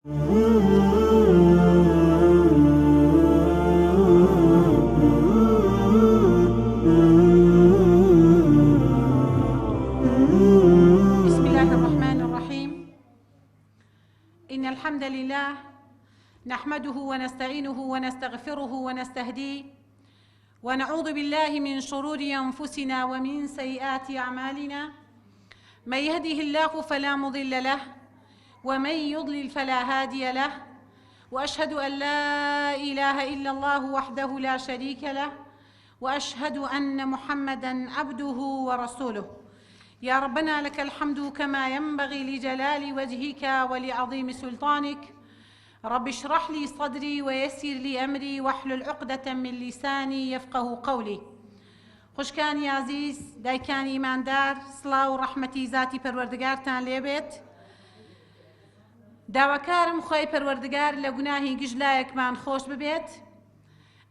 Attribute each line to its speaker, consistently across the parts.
Speaker 1: بسم الله الرحمن الرحيم إن الحمد لله نحمده ونستعينه ونستغفره ونستهديه ونعوذ بالله من شرور أنفسنا ومن سيئات أعمالنا من يهده الله فلا مضل له ومن يضلل فلا هادي له واشهد ان لا اله الا الله وحده لا شريك له واشهد ان محمدا عبده ورسوله يا ربنا لك الحمد كما ينبغي لجلال وجهك ولعظيم سلطانك رب اشرح لي صدري ويسر لي أمري واحلل عقدة من لساني يفقه قولي خوشکانی ئازیز، دایکانی ئیماندار، سڵاو و ڕەحمەتی زاتی پەروەردگارتان لێبێت. داواکارم خوای پەروەردگار لە گوناهی گشت لایەکمان خۆش ببێت.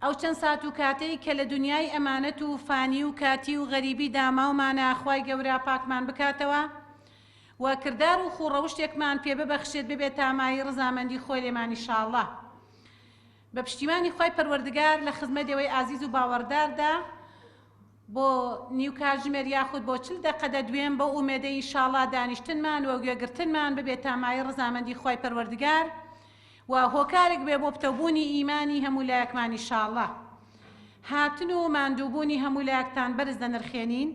Speaker 1: ئەو چەند سات و کاتەی کە لە دنیای ئەمانەت و فانی و کاتی و غەریبی داماومانە خوای گەورە پاکمان بکاتەوە و کردار و خووڕەوشتێکمان پێ ببەخشێت ببێتە مایەی ڕەزامەندی خۆی لێمان ئیشاڵڵا. بە پشتیوانی خوای پەروەردگار لە خزمەت ئێوەی ئازیز و باوەڕداردا بۆ نیو کاتژمێر یاخود بۆ چل دەقە دەدوێم بەو ئومێدەی ئینشاڵا دانیشتنمان و گوێگرتنمان ببێتە مایەی ڕەزامەندی خوای پەروەردگار و هۆکارێک بێ بۆ پتەوبوونی ئیمانی هەموو لایەکمان ئینشاڵا هاتن و ماندووبوونی هەموو لایەکتان بەرز دەنرخێنین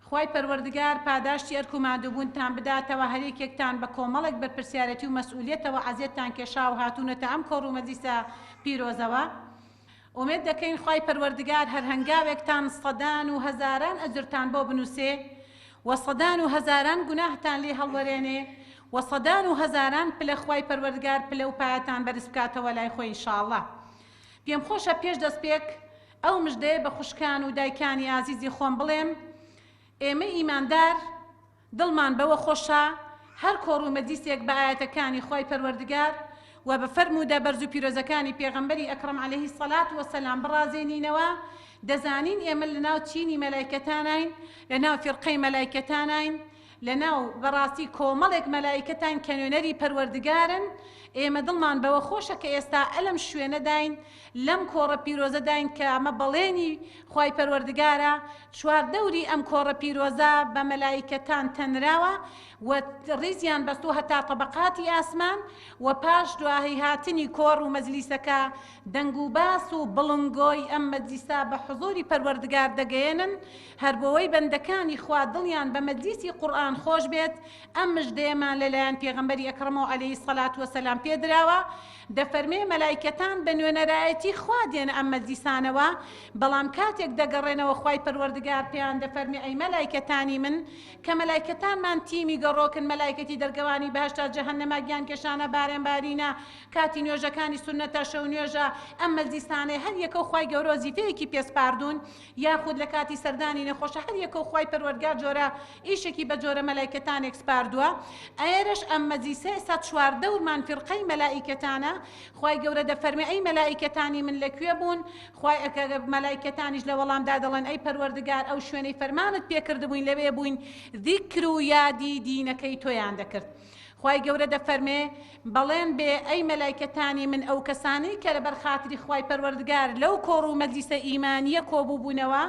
Speaker 1: خوای پەروەردگار پاداشتی ئەرک و ماندووبوونتان بداتەوە، هەریەکێکتان بە کۆمەڵێک بەرپرسیارێتی و مەسئولیەتەوە عەزێتتان کێشا و هاتوونەتە ئەم کۆڕ و مەجلیسە پیرۆزەوە، ئومێد دەکەین خوای پەروەردگار هەر هەنگاوێکتان سەدان و هەزاران ئەجرتان بۆ بنووسێ و سەدان و هەزاران گوناهتان لێ هەڵوەرێنێ و سەدان و هەزاران پلە خوای پەروەردگار پلە و پایەتان بەرز بکاتەوە لای خۆی ان شاء اللە. پێم خۆشە پێش دەستپێک ئەو مژدەیە بە خوشکان و دایکانی ئازیزی خۆم بڵێم، ئێمەی ئیماندار دڵمان بەوە خۆشە هەر کۆڕ و مەجلیسێک بە ئایەتەکانی خوای پەروەردگار و بە فەرموودە بەرز و پیرۆزەکانی پێغەمبەری ئەکڕەم علیە الصلوە والسلام بڕازێنینەوە، دەزانین ئێمە لەناو چینی مەلایکەتاناین، لەناو فیرقەی مەلایکەتاناین، لەناو بەڕاستی کۆمەڵێک مەلایکەتاین کە نوێنەری پەروەردگارن، ئێمە دڵمان بەوە خۆشە کە ئێستا ئەلەم شوێنەداین، لەم کۆڕە پیرۆزەداین کە ئەمە بەڵێنی خوای پەروەردگارە، چواردەوری ئەم کۆڕە پیرۆزە بە مەلایکەتان تەنراوە و ڕیزیان بەستووە هەتا تەبەقاتی ئاسمان و پاش دواهی هاتنی کۆڕ و مەجلیسەکە دەنگ و باس و بڵنگۆی ئەم مەجلیسە بە حزوری پەروەردگار دەگەیەنن، هەر بۆوەی بەندەکانی خوا دڵیان بە مەجلیسی قورئان خۆش بێت، ئەم مژدەیەمان لە لایەن پێغەمبەری ئەکڕەمەوە علیە الصلوە والسلام پێ دراوە، دەفەرمێ مەلایکەتان بە نوێنەرایەتی خوا دێنە ئەم مەجلیسانەوە، بەڵام کاتێک دەگەڕێنەوە خوای پەروەردگار پێیان دەفەرمێ ئەی مەلایکەتانی من، کە مەلایکەتانمان تیمی گەڕۆکن، مەلایکەتی دەرگەوانی بەهەشتە، جەهەنەمە، گیانکێشانە، بارێن بارینە، کاتی نوێژەکانی سوننەتە، شەو نوێژە، ئەم مەجلیسانەی هەر یەکەو خوای گەورە وەزیفەیەکی پێ سپاردوون، یاخود لە کاتی سەردانی نەخۆشە هەر یەکەو خوای پەروەردگار جۆرە ئیشێکی بە جۆرە مەلایکەتانێک سپاردووە ئەیەرەش ئەم مەجلیسە ئێستا چواردەورمان فیرقەی مەلائیکەتانە خوای گەورە دەفەرمێ ئەی مەلائیکەتانی من لە کوێ بوون خوای مەلائیکەتانیش لە وەڵامدا دەڵێن ئەی پەروەردگار ئەو شوێنەی فەرمانت پێکردبووین لەوێ بووین ذیکر و یادی دینەکەی تۆیان دەکرد خوای گەورە دەفەرمێ، بەڵێن بێ ئەی مەلایکەتانی من ئەو کەسانەی کە لەبەر خاتری خوای پەروەردگار لەو کۆڕ و مەجلیسە ئیمانییە کۆبووبوونەوە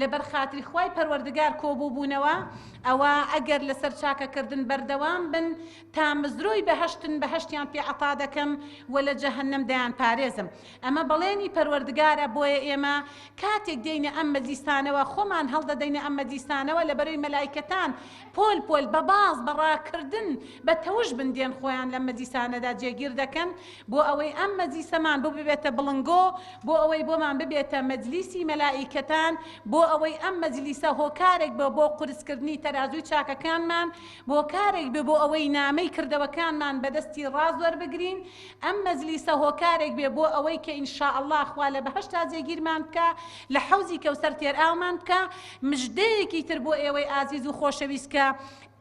Speaker 1: لەبەر خاتری خوای پەروەردگار کۆبووبوونەوە ئەوا ئەگەر لەسەر چاکەکردن بەردەوام بن تامەزرۆی بەهەشتن بەهەشتیان پێ عەتا دەکەم و لە جەهەنەم دەیانپارێزم ئەمە بەڵێنی پەروەردگارە بۆیە ئێمە کاتێک دێینە ئەم مەجلیسانەوە خۆمان هەڵدەدەینە ئەم مەجلیسانەوە لەبەرەی مەلایکەتان پۆل پۆل بە باز بە ڕاکردن بە تەوش بن دێن خۆیان لەم مەجلیسانەدا جێگیر دەکەن بۆ ئەوەی ئەم مەجلیسەمان بۆ ببێتە بڵنگۆ بۆ ئەوەی بۆمان ببێتە مەجلیسی مەلائیکەتان بۆ ئەوەی ئەم مەجلیسە هۆکارێک بێ بۆ قورسکردنی تەرازووی چاکەکانمان هۆکارێک بێ بۆ ئەوەی نامەی کردەوەکانمان بە دەستی ڕاست وەربگرین ئەم مەجلیسە هۆکارێک بێ بۆ ئەوەی کە ان شاء اللە خوا لە بەهەشتا جێگیرمان بکا لە حەوزی کەوسەر تێرئاومان بکا مژدەیەکی تر بۆ ئێوەی ئازیز و خۆشەویست کە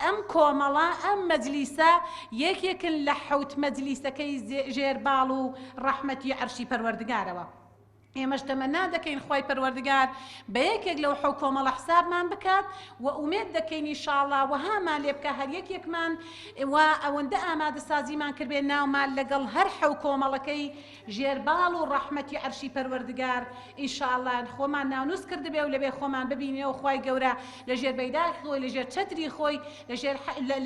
Speaker 1: ئەم کۆمەڵە ئەم مەجلیسە یەکێکن لە حەوت مەجلیسەکەی ژێر باڵ و ڕەحمەتی عەرشی پەروەردگارەوە. ئێمەش تەمەنا دەکەین خوای پەروەردگار بە یەکێک لەو حەو کۆمەڵە حسابمان بکات و ئومێد دەکەین ان شاء اللە وەهامان لێ بکا هەر یەکێکمان و ئەوەندە ئامادەسازیمان کردبێ ناومان لەگەڵ هەر حەو کۆمەڵەکەی ژێر باڵ و ڕەحمەتی عەرشی پەروەردگار ان شاء اللە خۆمان ناونوس کردبێ و لەوێ خۆمان ببینینەوە خوای گەورە لە ژێر بەیداخی خۆی لە ژێر چەتری خۆی لە ژێر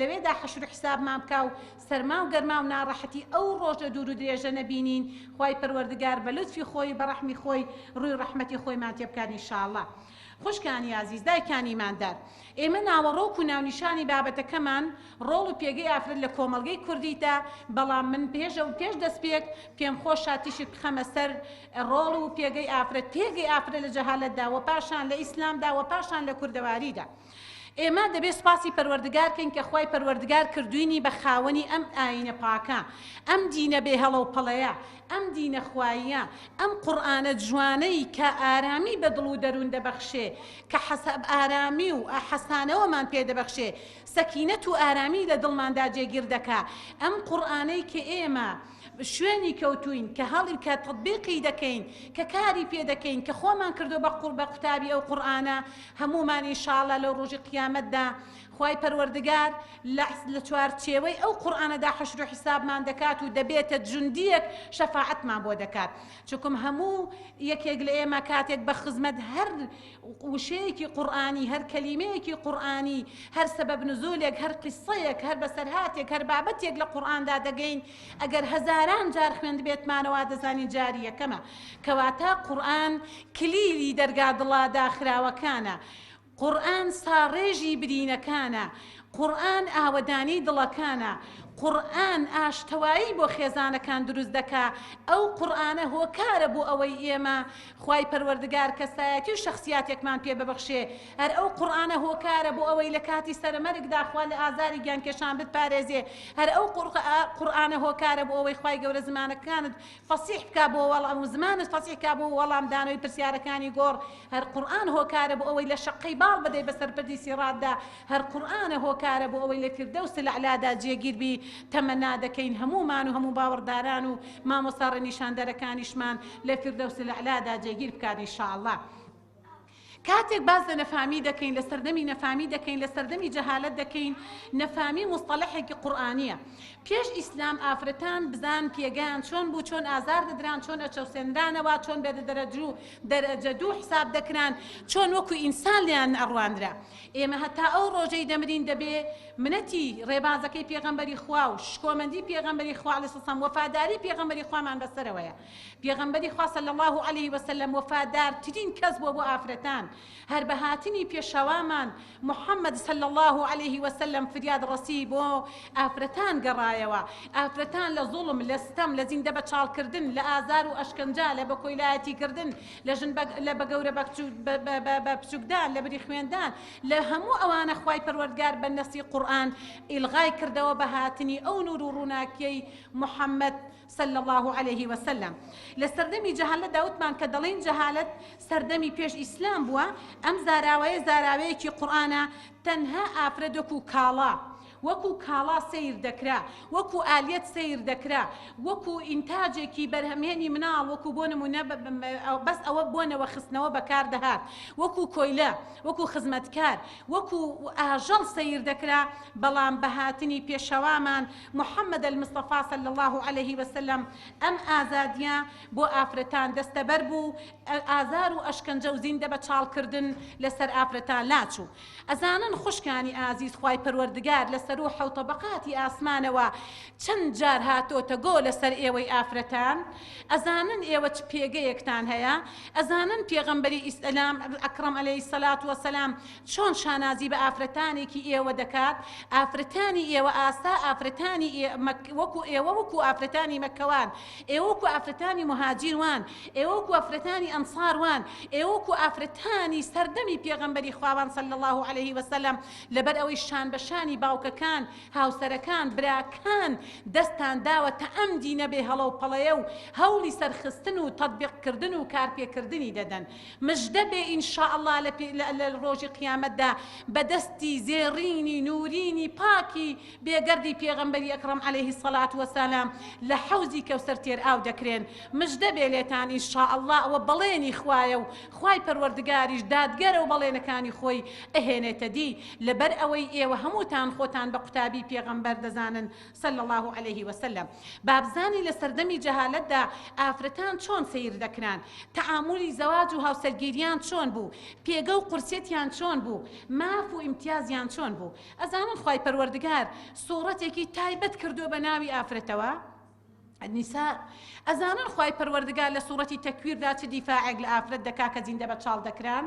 Speaker 1: لەوێدا حەشر و حسابمان بکا و سەرما و گەرما و ناڕەحەتی ئەو ڕۆژە دوور و درێژە نەبینین، خوای پەروەردگار بە لوتفی خۆی و بە ڕەحمی خۆی ڕووی ڕەحمەتی خۆیمان تێ بکات ان شاء اللە. خوشکانی ئازیز، دایکانی ئیماندار، ئێمە ناوەڕۆک و ناونیشانی بابەتەکەمان ڕۆڵ و پێگەی ئافرەت لە کۆمەڵگەی کوردیدا، بەڵام من پێش پێش دەستپێک پێم خۆشە تیشک بخەمە سەر ڕۆڵ و پێگەی ئافرەت، پێگەی ئافرەت لە جەهالەتدا و پاشان لە ئیسلامدا و پاشان لە کوردەواریدا. ئێمە دەبێ سوپاسی پەروەردگار کەین کە خوای پەروەردگار کردوینی بە خاوەنی ئەم ئایینە پاکە، ئەم دینە بێ هەڵە و پەڵەیە، ئەم دینە خواییە، ئەم قورئانە جوانەی کە ئارامی بە دڵ و دەروون دەبەخشێ، کە ئارامی و حەسانەوەمان پێ دەبەخشێ، سەکینەت و ئارامی لە دڵماندا جێگیر دەکا، ئەم قورئانەی کە ئێمە شوێنی کەوتووین، کە هەڵی کە تەتبیقی دەکەین، کە کاری پێ دەکەین، کە خۆمان کردووە بە قوڕ بە قوتابی ئەو قورئانە، هەموومان ان شاء اللە لەو ڕۆژی قیامەتدا خوای پەروەردگار لە لە چوارچێوەی ئەو قورئانەدا حەشر و حیسابمان دەکات و دەبێتە جوندیەک شەفاعەتمان بۆ دەکات چونکم هەموو یەکێک لە ئێمە کاتێک بە خزمەت هەر وشەیەکی قورئانی، هەر کەلیمەیەکی قورئانی، هەر سەبەب نزولێک، هەر قیسسەیەک، هەر بەسەرهاتێک، هەر بابەتێک لە قورئاندا دەگەین، ئەگەر هەزاران جار خوێندبێتمانەوە وا دەزانین جاری یەکەمە. کەواتە قورئان کلیلی دەرگا دڵە داخراوەکانە. قورئان ساڕێژی برینەکانە. قورئان ئاوەدانی دڵەکانە. قورئان ئاشتەوایی بۆ خێزانەکان دروست دەکا، ئەو قورئانە هۆکارە بۆ ئەوەی ئێمە خوای پەروەردگار کەسایەتی و شەخسیاتێکمان پێ ببەخشێ، هەر ئەو قورئانە هۆکارە بۆ ئەوەی لە کاتی سەرەمەرگدا خوا لە ئازاری گیانکێشان بتپارێزێ، هەر ئەو قورئانە هۆکارە بۆ ئەوەی خوای گەورە زمانەکانت فەسیح بکا بۆ وەڵام و زمانت فەسیح کا بۆ وەڵامدانەوەی پرسیارەکانی گۆڕ، هەر قورئان هۆکارە بۆ ئەوەی لە شەققەی باڵ بدەی بەسەر پردی سیڕاتدا، هەر قورئانە هۆکارە بۆ ئەوەی لە فیردەوس الاعلادا جێگیر بی، تەمەنا دەکەین هەموومان و هەموو باوەڕداران و مامۆستا ڕێنیشاندەرەکانیشمان لە فیردەوس الاعلادا جێگیر بکات ان شاء اللە. کاتێک باس لە نەفامی دەکەین، لە سەردەمی نەفامی دەکەین، لە سەردەمی جەهالەت دەکەین، نەفامی موستەڵەحێکی قورئانییە. پێش ئیسلام ئافرەتان بزان پێگەیان چۆن بوو، چۆن ئازار دەدران، چۆن ئەچەوسێنرانەوە، چۆن بە دەرەجو دەرەجە دوو حساب دەکران، چۆن وەکو ئینسان لێیان ئەڕوانرا. ئێمە هەتا ئەو ڕۆژەی دەمرین دەبێ منەتی ڕێبازەکەی پێغەمبەری خوا و شکۆمەندی پێغەمبەری خوا علیە سلام وەفاداری پێغەمبەری خوامان بەسەرەوەیە. پێغەمبەری خوا صلی اللە علیه وسلم وەفادارترین کەس بووە بۆ ئافرەتان، هەر بە هاتنی پێشەوامان محمد صلی اللە علیه وسلم فریاد ڕەسی بۆ ئافرەتان گەڕایەوە، ئافرەتان لە زوڵم، لە ستەم، لە زیندە بەچاڵ کردن، لە ئازار و ئەشکەنجە، لە بەکۆیلایەتی کردن، لە ژن لە بە گەورە بە بچوکدان، لە بری خوێندان، لە هەموو ئەوانە خوای پەروەردگار بە نەسی قورئان ئیلغای کردەوە بە هاتنی ئەو نور و ڕووناکیەی محمد صلی اللە علیه وسلم. لە سەردەمی جەهالەتدا وتمان کە دەڵێین جەهالەت سەردەمی پێش ئیسلام بووە، ئەم زاراوەیە زاراوەیەکی قورئانە، تەنها ئافرەت وەکو کاڵا، وەکو کاڵا سەیر دەکرا، وەکو ئالیەت سەیر دەکرا، وەکو ئینتاجێکی بەرهەمهێنی مناڵ، وەکو بۆ نمونە بەس ئەوە بۆ نەوە خستنەوە بەکار دەهات، وەکو کۆیلە، وەکو خزمەتکار، وەکو ئاژەڵ سەیر دەکرا، بەڵام بە هاتنی پێشەوامان محمد المصطفی صلی اللە علیه وسلم ئەم ئازادیە بۆ ئافرەتان دەستەبەر بوو، ئازار و ئەشکەنجە و زیندە بە چاڵ کردن لەسەر ئافرەتان لاچوو. ئەزانن خوشکانی ئازیز خوای پەروەردگار لە سەروو حەوتەبەقاتی ئاسمانەوە چەند جار هاتۆتە گۆ لەسەر ئێوەی ئافرەتان؟ ئەزانن ئێوە چ پێگەیەکتان هەیە؟ ئەزانن پێغەمبەری ئیسلام ئەکرەم علیە الصلوة والسلام چۆن شانازی بە ئافرەتانێکی ئێوە دەکات، ئافرەتانی ئێوە ئاسا ئافرەتانی وەکو ئێوە وەکو ئافرەتانی مەککەوان، ئێوە وەکو ئافرەتانی موهاجیر وان، ئێوە وەکو ئافرەتانی ئەنسار وان، ئێوە وەکو ئافرەتانی سەردەمی پێغەمبەری خواوان صلی اللە علیه وسلم، لەبەر ئەوەی شان بە شانی باوکەکان. منداڵەکان، هاوسەرەکان، براکان دەستتان داوە تا ئەم دینە بێ هەڵە و پەڵەیە و هەوڵی سەرخستن و تەتبیق کردن و کارپێکردنی دەدەن. مژدە بێ ان شاء اللە لە ڕۆژی قیامەتدا بە دەستی زێڕینی نورینی پاکی بێگەردی پێغەمبەری ئەکڕەم علیه الصلوة والسلام لە حەوزی کەوسەر تێرئاو دەکرێن. مژدە بێ لێتان ان شاء اللە ئەوە بەڵێنی خوایە و خوای پەروەردگاریش دادگەرە و بەڵێنەکانی خۆی ئەهێنێتە دی لەبەر ئەوەی ئێوە هەمووتان خۆتان بە قوتابی پێغەمبەر دەزانن صلی اللە علیه وسلم. بابزانین لە سەردەمی جەهالەتدا ئافرەتان چۆن سەیر دەکران، تەعامولی زەواج و هاوسەرگیریان چۆن بوو، پێگە و قورسیەتیان چۆن بوو، ماف و ئیمتیازیان چۆن بوو. ئەزانن خوای پەروەردگار سوڕەتێکی تایبەت کردووە بە ناوی ئافرەتەوە؟ النساء، ئەزانن خوای پەروەردگار لە سوڕەتی تەکویردا چ دیفاعێک لە ئافرەت دەکا کە زیندە بە چاڵ دەکران؟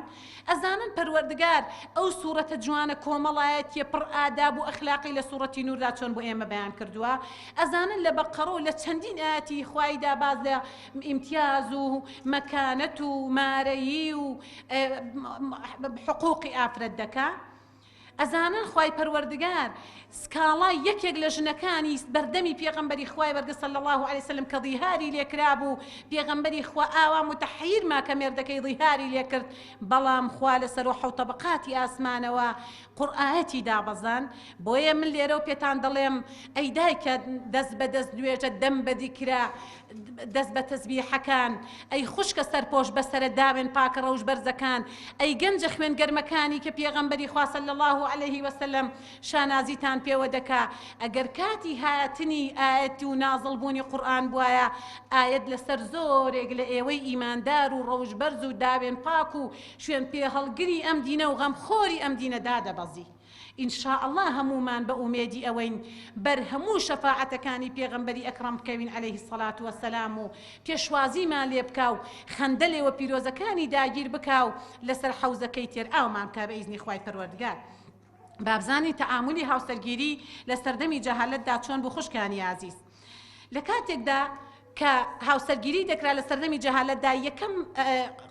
Speaker 1: ئەزانن پەروەردگار ئەو سوڕەتە جوانە کۆمەڵایەتیە پڕ ئاداب و ئەخلاقەی لە سوڕەتی نوردا چۆن بۆ ئێمە بەیان کردووە؟ ئەزانن لە بەقەڕە و لە چەندین ئایەتی خواییدا باس لە ئیمتیاز و مەکانەت و مارەیی و حقوقی ئافرەت دەکا؟ ئەزانن خوای پەروەردگار سکاڵای یەکێک لە ژنەکانی بەردەمی پێغەمبەری خوای بەرگە صلی اللە علیە وسلم کە ظیهاری لێکرابوو پێغەمبەری خوا ئاوا متحیر ما کە مێردەکەی ظیهاری لێکرد بەڵام خوا لەسەر و حەوت تەبەقاتی ئاسمانەوە قورئایەتی دابەزان بۆیە من لێرەو پێتان دەڵێم ئەی دایکە دەست بە دەست نوێژە دەم بە دیکرا دەست بە تەزبیحەکان، ئەی خوشکە سەرپۆش بەسەرە داوێن پاکە ڕەوش بەرزەکان، ئەی گەنجە خوێن گەرمەکانی کە پێغەمبەری خوا صلی اللە علیه وسلم شانازیتان پێوە دەکا، ئەگەر کاتی هاتنی ئایەت و نازڵ بوونی قورئان بوایە ئایەت لەسەر زۆرێک لە ئێوەی ئیماندار و ڕەوش بەرز و داوێن پاک و شوێن پێ هەڵگری ئەم دینە و غەمخۆری ئەم دینە دادەبەزی. ان شاء اللە هەموومان بە ئومێدی ئەوەین بەر هەموو شەفاعەتەکانی پێغەمبەری ئەکڕەم بکەوین علیه الصلوە والسلام و پێشوازیمان لێ بکا و خەندە لێوە پیرۆزەکانی داگیر بکا و لەسەر حەوزەکەی تێر ئاومان بکا بە ئیزنی خوای پەروەردگار. بابزانین تەعامولی هاوسەرگیری لە سەردەمی جەهالەتدا چۆن بوو خوشکانی ئازیز. لە کاتێکدا کە هاوسەرگیری دەکرا لە سەردەمی جەهالەتدا یەکەم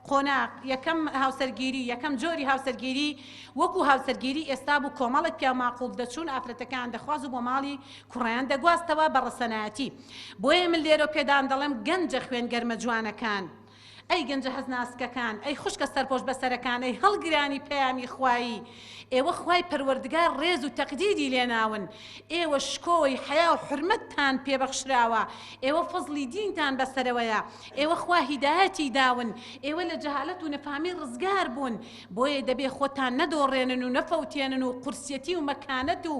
Speaker 1: قۆناغ یەکەم هاوسەرگیری یەکەم جۆری هاوسەرگیری وەکو هاوسەرگیری ئێستا بوو کۆمەڵێک پیاو ماقوڵ دەچوون ئافرەتەکان دەخواز و بۆ ماڵی کوڕیان دەگواستەوە بە ڕەسەنایەتی بۆیە من لێرە پێدان دەڵێم گەنجە خوێن گەرمە جوانەکان ئەی گەنجە هەست ناسکەکان، ئەی خوشکە سەرپۆش بەسەرەکان، ئەی هەڵگرانی پەیامی خوایی، ئێوە خوای پەروەردگار ڕێز و تەقدیری لێناون، ئێوە شکۆی حەیا و حورمەتتان پێ بەخشراوە، ئێوە فەزڵی دینتان بەسەرەوەیە، ئێوە خوا هیدایەتی داون، ئێوە لە جەهالەت و نەفامی ڕزگار بوون، بۆیە دەبێ خۆتان نەدۆڕێنن و نەفەوتێنن و قورسیەتی و مەکانەت و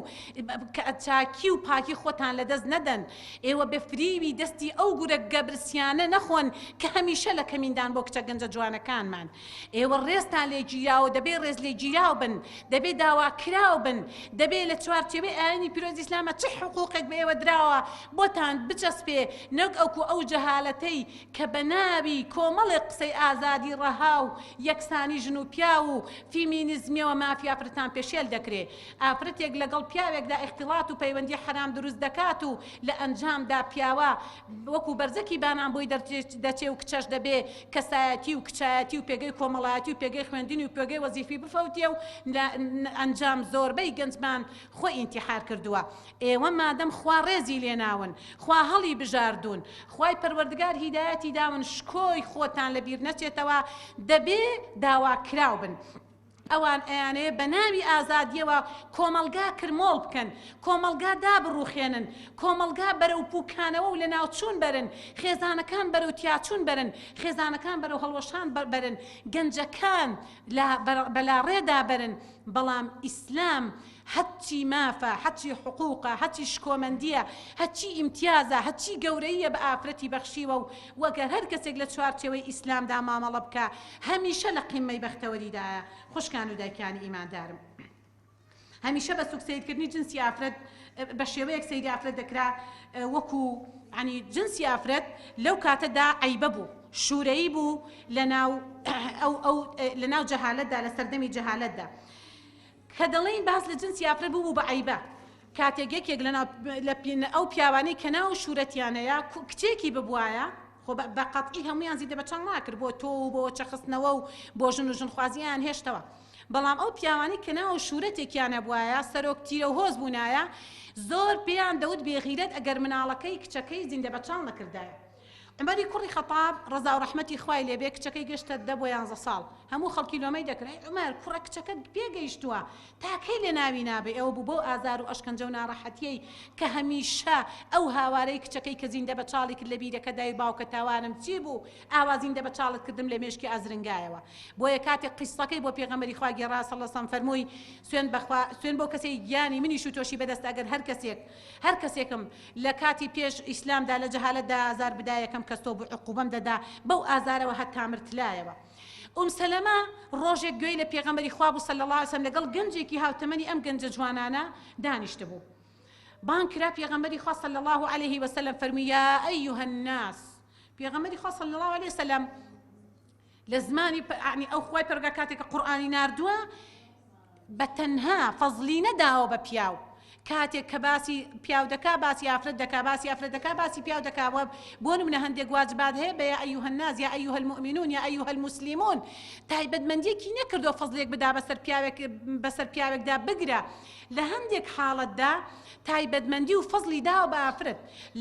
Speaker 1: چاکی و پاکی خۆتان لەدەست نەدەن. ئێوە بە فریوی دەستی ئەو گورگە برسیانە نەخۆن کە هەمیشە لە کەمیندان بۆ کچە گەنجە جوانەکانمان. ئێوە ڕێزتان لێ گیراوە دەبێ ڕێزلێگیراو بن، دەبێ داواکراو بن، دەبێ لە چوارچێوەی ئایینی پیرۆزی ئیسلاما چ حقوقێک بە ئێوە دراوە بۆتان بچەسپێ نەک ئەوکو ئەو جەهالەتەی کە بە ناوی کۆمەڵێک قسەی ئازادی ڕەها و یەکسانی ژن و پیاو و فیمینیزمیەوە مافی ئافرەتان پێشێل دەکرێ. ئافرەتێک لەگەڵ پیاوێکدا ئیختیڵات و پەیوەندی حەرام دروست دەکات و لە ئەنجامدا پیاوە وەکو بەرزەکی بانان بۆی دەرچێ و کچەش دەبێ کەسایەتی و کچایەتی و پێگەی کۆمەڵایەتی و پێگەی خوێندنی و پێگەی وەزیفی بفەوتێ و لە ئەنجام زۆربەی گەنجمان خۆی ئینتیحار کردووە. ئێوە مادەم خوا ڕێزی لێناون، خوا هەڵی بژاردوون، خوای پەروەردگار هیدایەتی داون شکۆی خۆتان لەبیر نەچێتەوە دەبێ داواکراو بن. ئەوان ئەیانەوێ بە ناوی ئازادیەوە کۆمەڵگا کرمۆڵ بکەن، کۆمەڵگا دابڕوخێنن، کۆمەڵگا بەرەو پوکانەوە و لەناوچوون بەرن، خێزانەکان بەرەو تیاچوون بەرن، خێزانەکان بەرەو هەڵوەشان بەرن، گەنجەکان بەلاڕێدا بەرن، بەڵام ئیسلام هەرچی مافە، هەرچی حقوقە، هەرچی شکۆمەندییە، هەرچی ئیمتیازە، هەرچی گەورەییە بە ئافرەتی بەخشیوە و وەگەر هەر کەسێک لە چوارچێوەی ئیسلامدا مامەڵە بکا هەمیشە لە قیممەی بەختەوەریدایە. خوشکان و دایکانی ئیماندارم هەمیشە بە سوک سەیرکردنی جنسی ئافرەت بە شێوەیەک سەیری ئافرەت دەکرا وەکو ینی جنسی ئافرەت لەو کاتەدا عەیبە بوو شورەیی بوو لەناو ئەو ئەو لەناو جەهالەتدا لە سەردەمی جەهالەتدا کە دەڵێین باس لە جنسی ئافرەت بوو بە عەیبە کاتێک یەکێک لە ناو لە ئەو پیاوانەی کە ناو شورەتیان هەیە کچێکی ببوایە خۆ بە قەتعی هەموویان زیندە بە چاڵ ناکرد بۆ تۆ و بۆ وەچەخستنەوە و بۆ ژن و ژنخوازییان هێشتەوە. بەڵام ئەو پیاوانەی کە ناو شورەتێکیان هەبوایە، سەرۆک تیرە و هۆز بوونایە، زۆر پێیان دەوت بێغیرەت ئەگەر مناڵەکەی، کچەکەی، زیندەبەچاڵ نەکردایە. عومەری کوڕی خەتاب، ڕەزا و ڕەحمەتی خوای لێ بێ، کچەکەی گەشتە دە بۆ یانزە ساڵ. هەموو خەڵکی لۆمەی دەکرد، ئەی عومەر، کوڕە کچەکەت پێگەیشتووە، تا کەی لە ناوی نابەی؟ ئەوە بوو بەو ئازار و ئەشکەنجە و ناڕەحەتییەی کە هەمیشە ئەو هاوارەی کچەکەی کە زیندەبەچاڵی کرد لە بیرەکە دای، باوکە تاوانم چی بوو ئاوا زیندەبەچاڵت کردم لە مێشکی ئازرنگایەوە. بۆیە کاتێک قیسسەکەی بۆ پێغەمبەری خوا گێڕا صلی اللە وسلم فەرمووی، سوێند بەخوا، سوێند بەو کەسەی گیانی منیش و تۆشی بەدەستە ئەگەر هەر کەسێک، هەر کەسێکم لە کاتی پێش ئیسلامدا لە جەهالەتدا ئازار بدا یەکەم کەس تۆ بوو عقوبەم دەدا بەو ئازارەوە هەتا مرد تلایەوە. ئوم سەلەمە ڕۆژێک گوێی لە پێغەمبەری خوا بوو صلی اللە علیە وسلم لەگەڵ گەنجێکی هاوتەمەنی ئەم گەنجە جوانانە دانیشتبوو. بانگ کرا پێغەمبەری خوا صلی اللە علیه وسلم فەرمووی یا ایها الناس پێغەمبەری خوا صلی اللە علیه وسلم لە زمانی یەعنی ئەو خوای پەروەردگار کاتێک کە قورئانی ناردووە بە تەنها فەزلی نەداوە بە پیاو کاتێک کە باسی پیاو دەکا باسی ئافرەت دەکا باسی ئافرەت دەکا باسی پیاو دەکا وە بۆ نمونە هەندێک واجبات هەیە بە یا ئەیها الناس یا ئەیها المؤمنون یا ئەیها المسلمون تایبەتمەندیەکی نەکردووە فەزلێک بدا بەسەر پیاوێک بەسەر پیاوێکدا بگرە لە هەندێک حاڵەتدا تایبەتمەندی و فەزلی داوە بە ئافرەت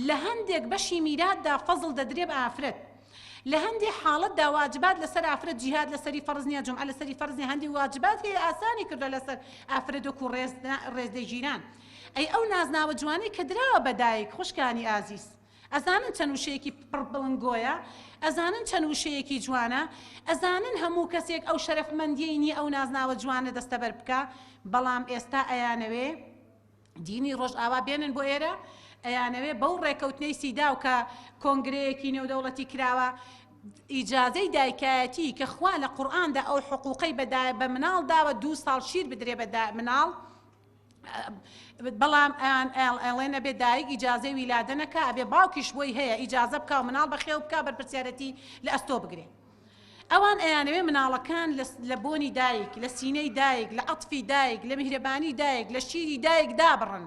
Speaker 1: لە هەندێک بەشی میراتدا فەزڵ دەدرێ بە ئافرەت لە هەندێ حاڵەتدا واجبات لەسەر ئافرەت جیهاد لەسەری فەرز نیە جومعە لەسەری فەرز نیە هەندێ واجبات هەیە ئاسانی کردوە لەسەر ئافرەت وەکو ڕێز ڕێز لێگیران ئەی ئەو نازناوە جوانەی کە دراوە بە دایک خوشکانی ئازیز ئەزانن چەند وشەیەکی پڕ بڵنگۆیە ئەزانن چەند وشەیەکی جوانە ئەزانن هەموو کەسێک ئەو شەرەفمەندیەی نیە ئەو نازناوە جوانە دەستەبەر بکا بەڵام ئێستا ئەیانەوێ دینی ڕۆژئاوا بێنن بۆ ئێرە، ئەیانەوێ بەو ڕێکەوتنەی سیداو کە کۆنگرەیەکی نێودەوڵەتی کراوە، ئیجازەی دایکایەتی کە خوا لە قورئاندا ئەو حقوقەی بە بە مناڵ داوە دوو ساڵ شیر بدرێ بە مناڵ، بەڵام ئەیان ئەڵێن ئەبێ دایک ئیجازەی ویلادە نەکا، ئەبێ باوکیش بۆی هەیە ئیجازە بکا و مناڵ بەخێو بکا بەرپرسیارەتی لە ئەستۆ بگرێ. ئەوان ئەیانەوێ مناڵەکان لە بۆنی دایک، لە سینەی دایک، لە عەتفی دایک، لە میهرەبانی دایک، لە شیری دایک دابڕن.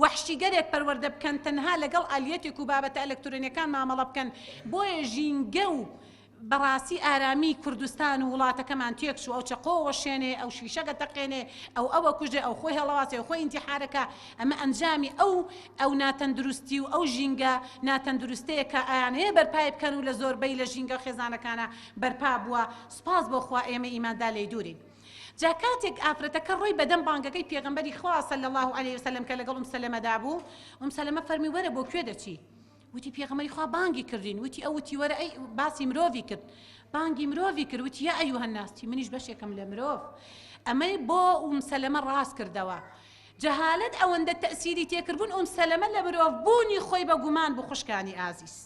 Speaker 1: وەحشیگەرێک پەروەردە بکەن تەنها لەگەڵ ئالیەتێک و بابەتە ئەلەکترۆنیەکان مامەڵە بکەن. بۆیە ژینگە و بەڕاستی ئارامی کوردستان و وڵاتەکەمان تێکچوو. ئەو چەقۆ وەشێنێ، ئەو فیشەک ئەتەقێنێ، ئەو ئەوە کوژێ، ئەو خۆی هەڵەواسێ، ئەو خۆی ئینتیحارەکا. ئەمە ئەنجامی ئەو ئەو ناتەندروستی و ئەو ژینگە ناتەندروستەیە کە ئەیانەوێ بەرپای بکەن و لە زۆربەی لە ژینگە خێزانەکانا بەرپا بووە سوپاس بۆ خوا ئێمە ئیماندار لێی دوورین جا کاتێک ئافرەتەکە ڕۆی بەدەم بانگەکەی پێغەمبەری خوا صلی اللە علیه وسلم کە لەگەڵ ئوم سەلەمەدا بوو ئوم سەلەمە فەرمی وەرە بۆ کوێ دەچی وتی پێغەمبەری خوا بانگی کردین وتی ئەو وتی وەرە ئەی باسی مرۆڤی کرد بانگی مرۆڤی کرد وتی یا ئەیها الناس تی منیش بەشێکم لە مرۆڤ ئەمەی بۆ ئوم سەلەمە ڕاست کردەوە جەهالەت ئەوەندە تەئسیری تێکردبوون ئوم سەلەمە لە مرۆڤ بوونی خۆی بە گومان بوو خوشکانی ئازیز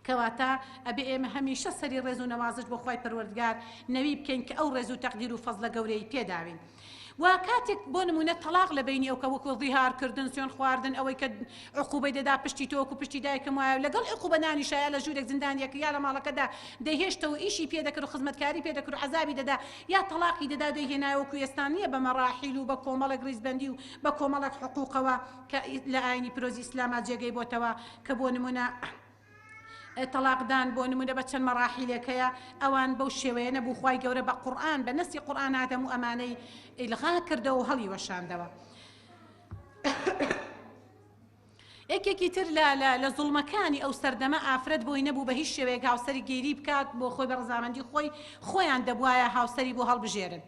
Speaker 1: کەواتە ئەبێ ئێمە هەمیشە سەری ڕێز و نەوازش بۆ خوای پەروەردگار نەوی بکەین کە ئەو ڕێز و تەقدیر و فەزلە گەورەی پێداوین و کاتێک بۆ نمونە تەلاق لە بینی ئەو کە وەکو ظیهار کردن سوێن خواردن ئەوەی کە عقوبەی دەدا پشتی تۆ وەکو پشتی دایکم وایە و لەگەڵ عقوبە نانیشا یا لە ژوورێک زیندانیەکە یا لە ماڵەکەدا دەیهێشتەوە ئیشی پێ دەکرد و خزمەتکاری پێ دەکرد و عەزابی دەدا یا تەڵاقی دەدا دەیهێنایە وەکو ئێستا نییە بە مەڕاحیل و بە کۆمەڵێک ڕیزبەندی و بە کۆمەڵێک حقوقەوە کە لە ئاینی پیرۆزی ئیسلاما جێگەی بۆتەوە کە بۆ نمونە تەڵاقدان بۆ نمونە بە چەند مەڕاحیلێک هەیە ئەوان بەو شێوەیە نەبوو خوای گەورە بە قورئان بە نەسی قورئان هات هەموو ئەمانەی ئیلغا کردەوە و هەڵیوەشاندەوە. یەکێکی تر لە لە لە زوڵمەکانی ئەو سەردەمە ئافرەت بۆی نەبوو بە هیچ شێوەیەک هاوسەری گیری بکات بۆ خۆی بە ڕەزامەندی خۆی خۆیان دەبوایە هاوسەری بۆ هەڵبژێرن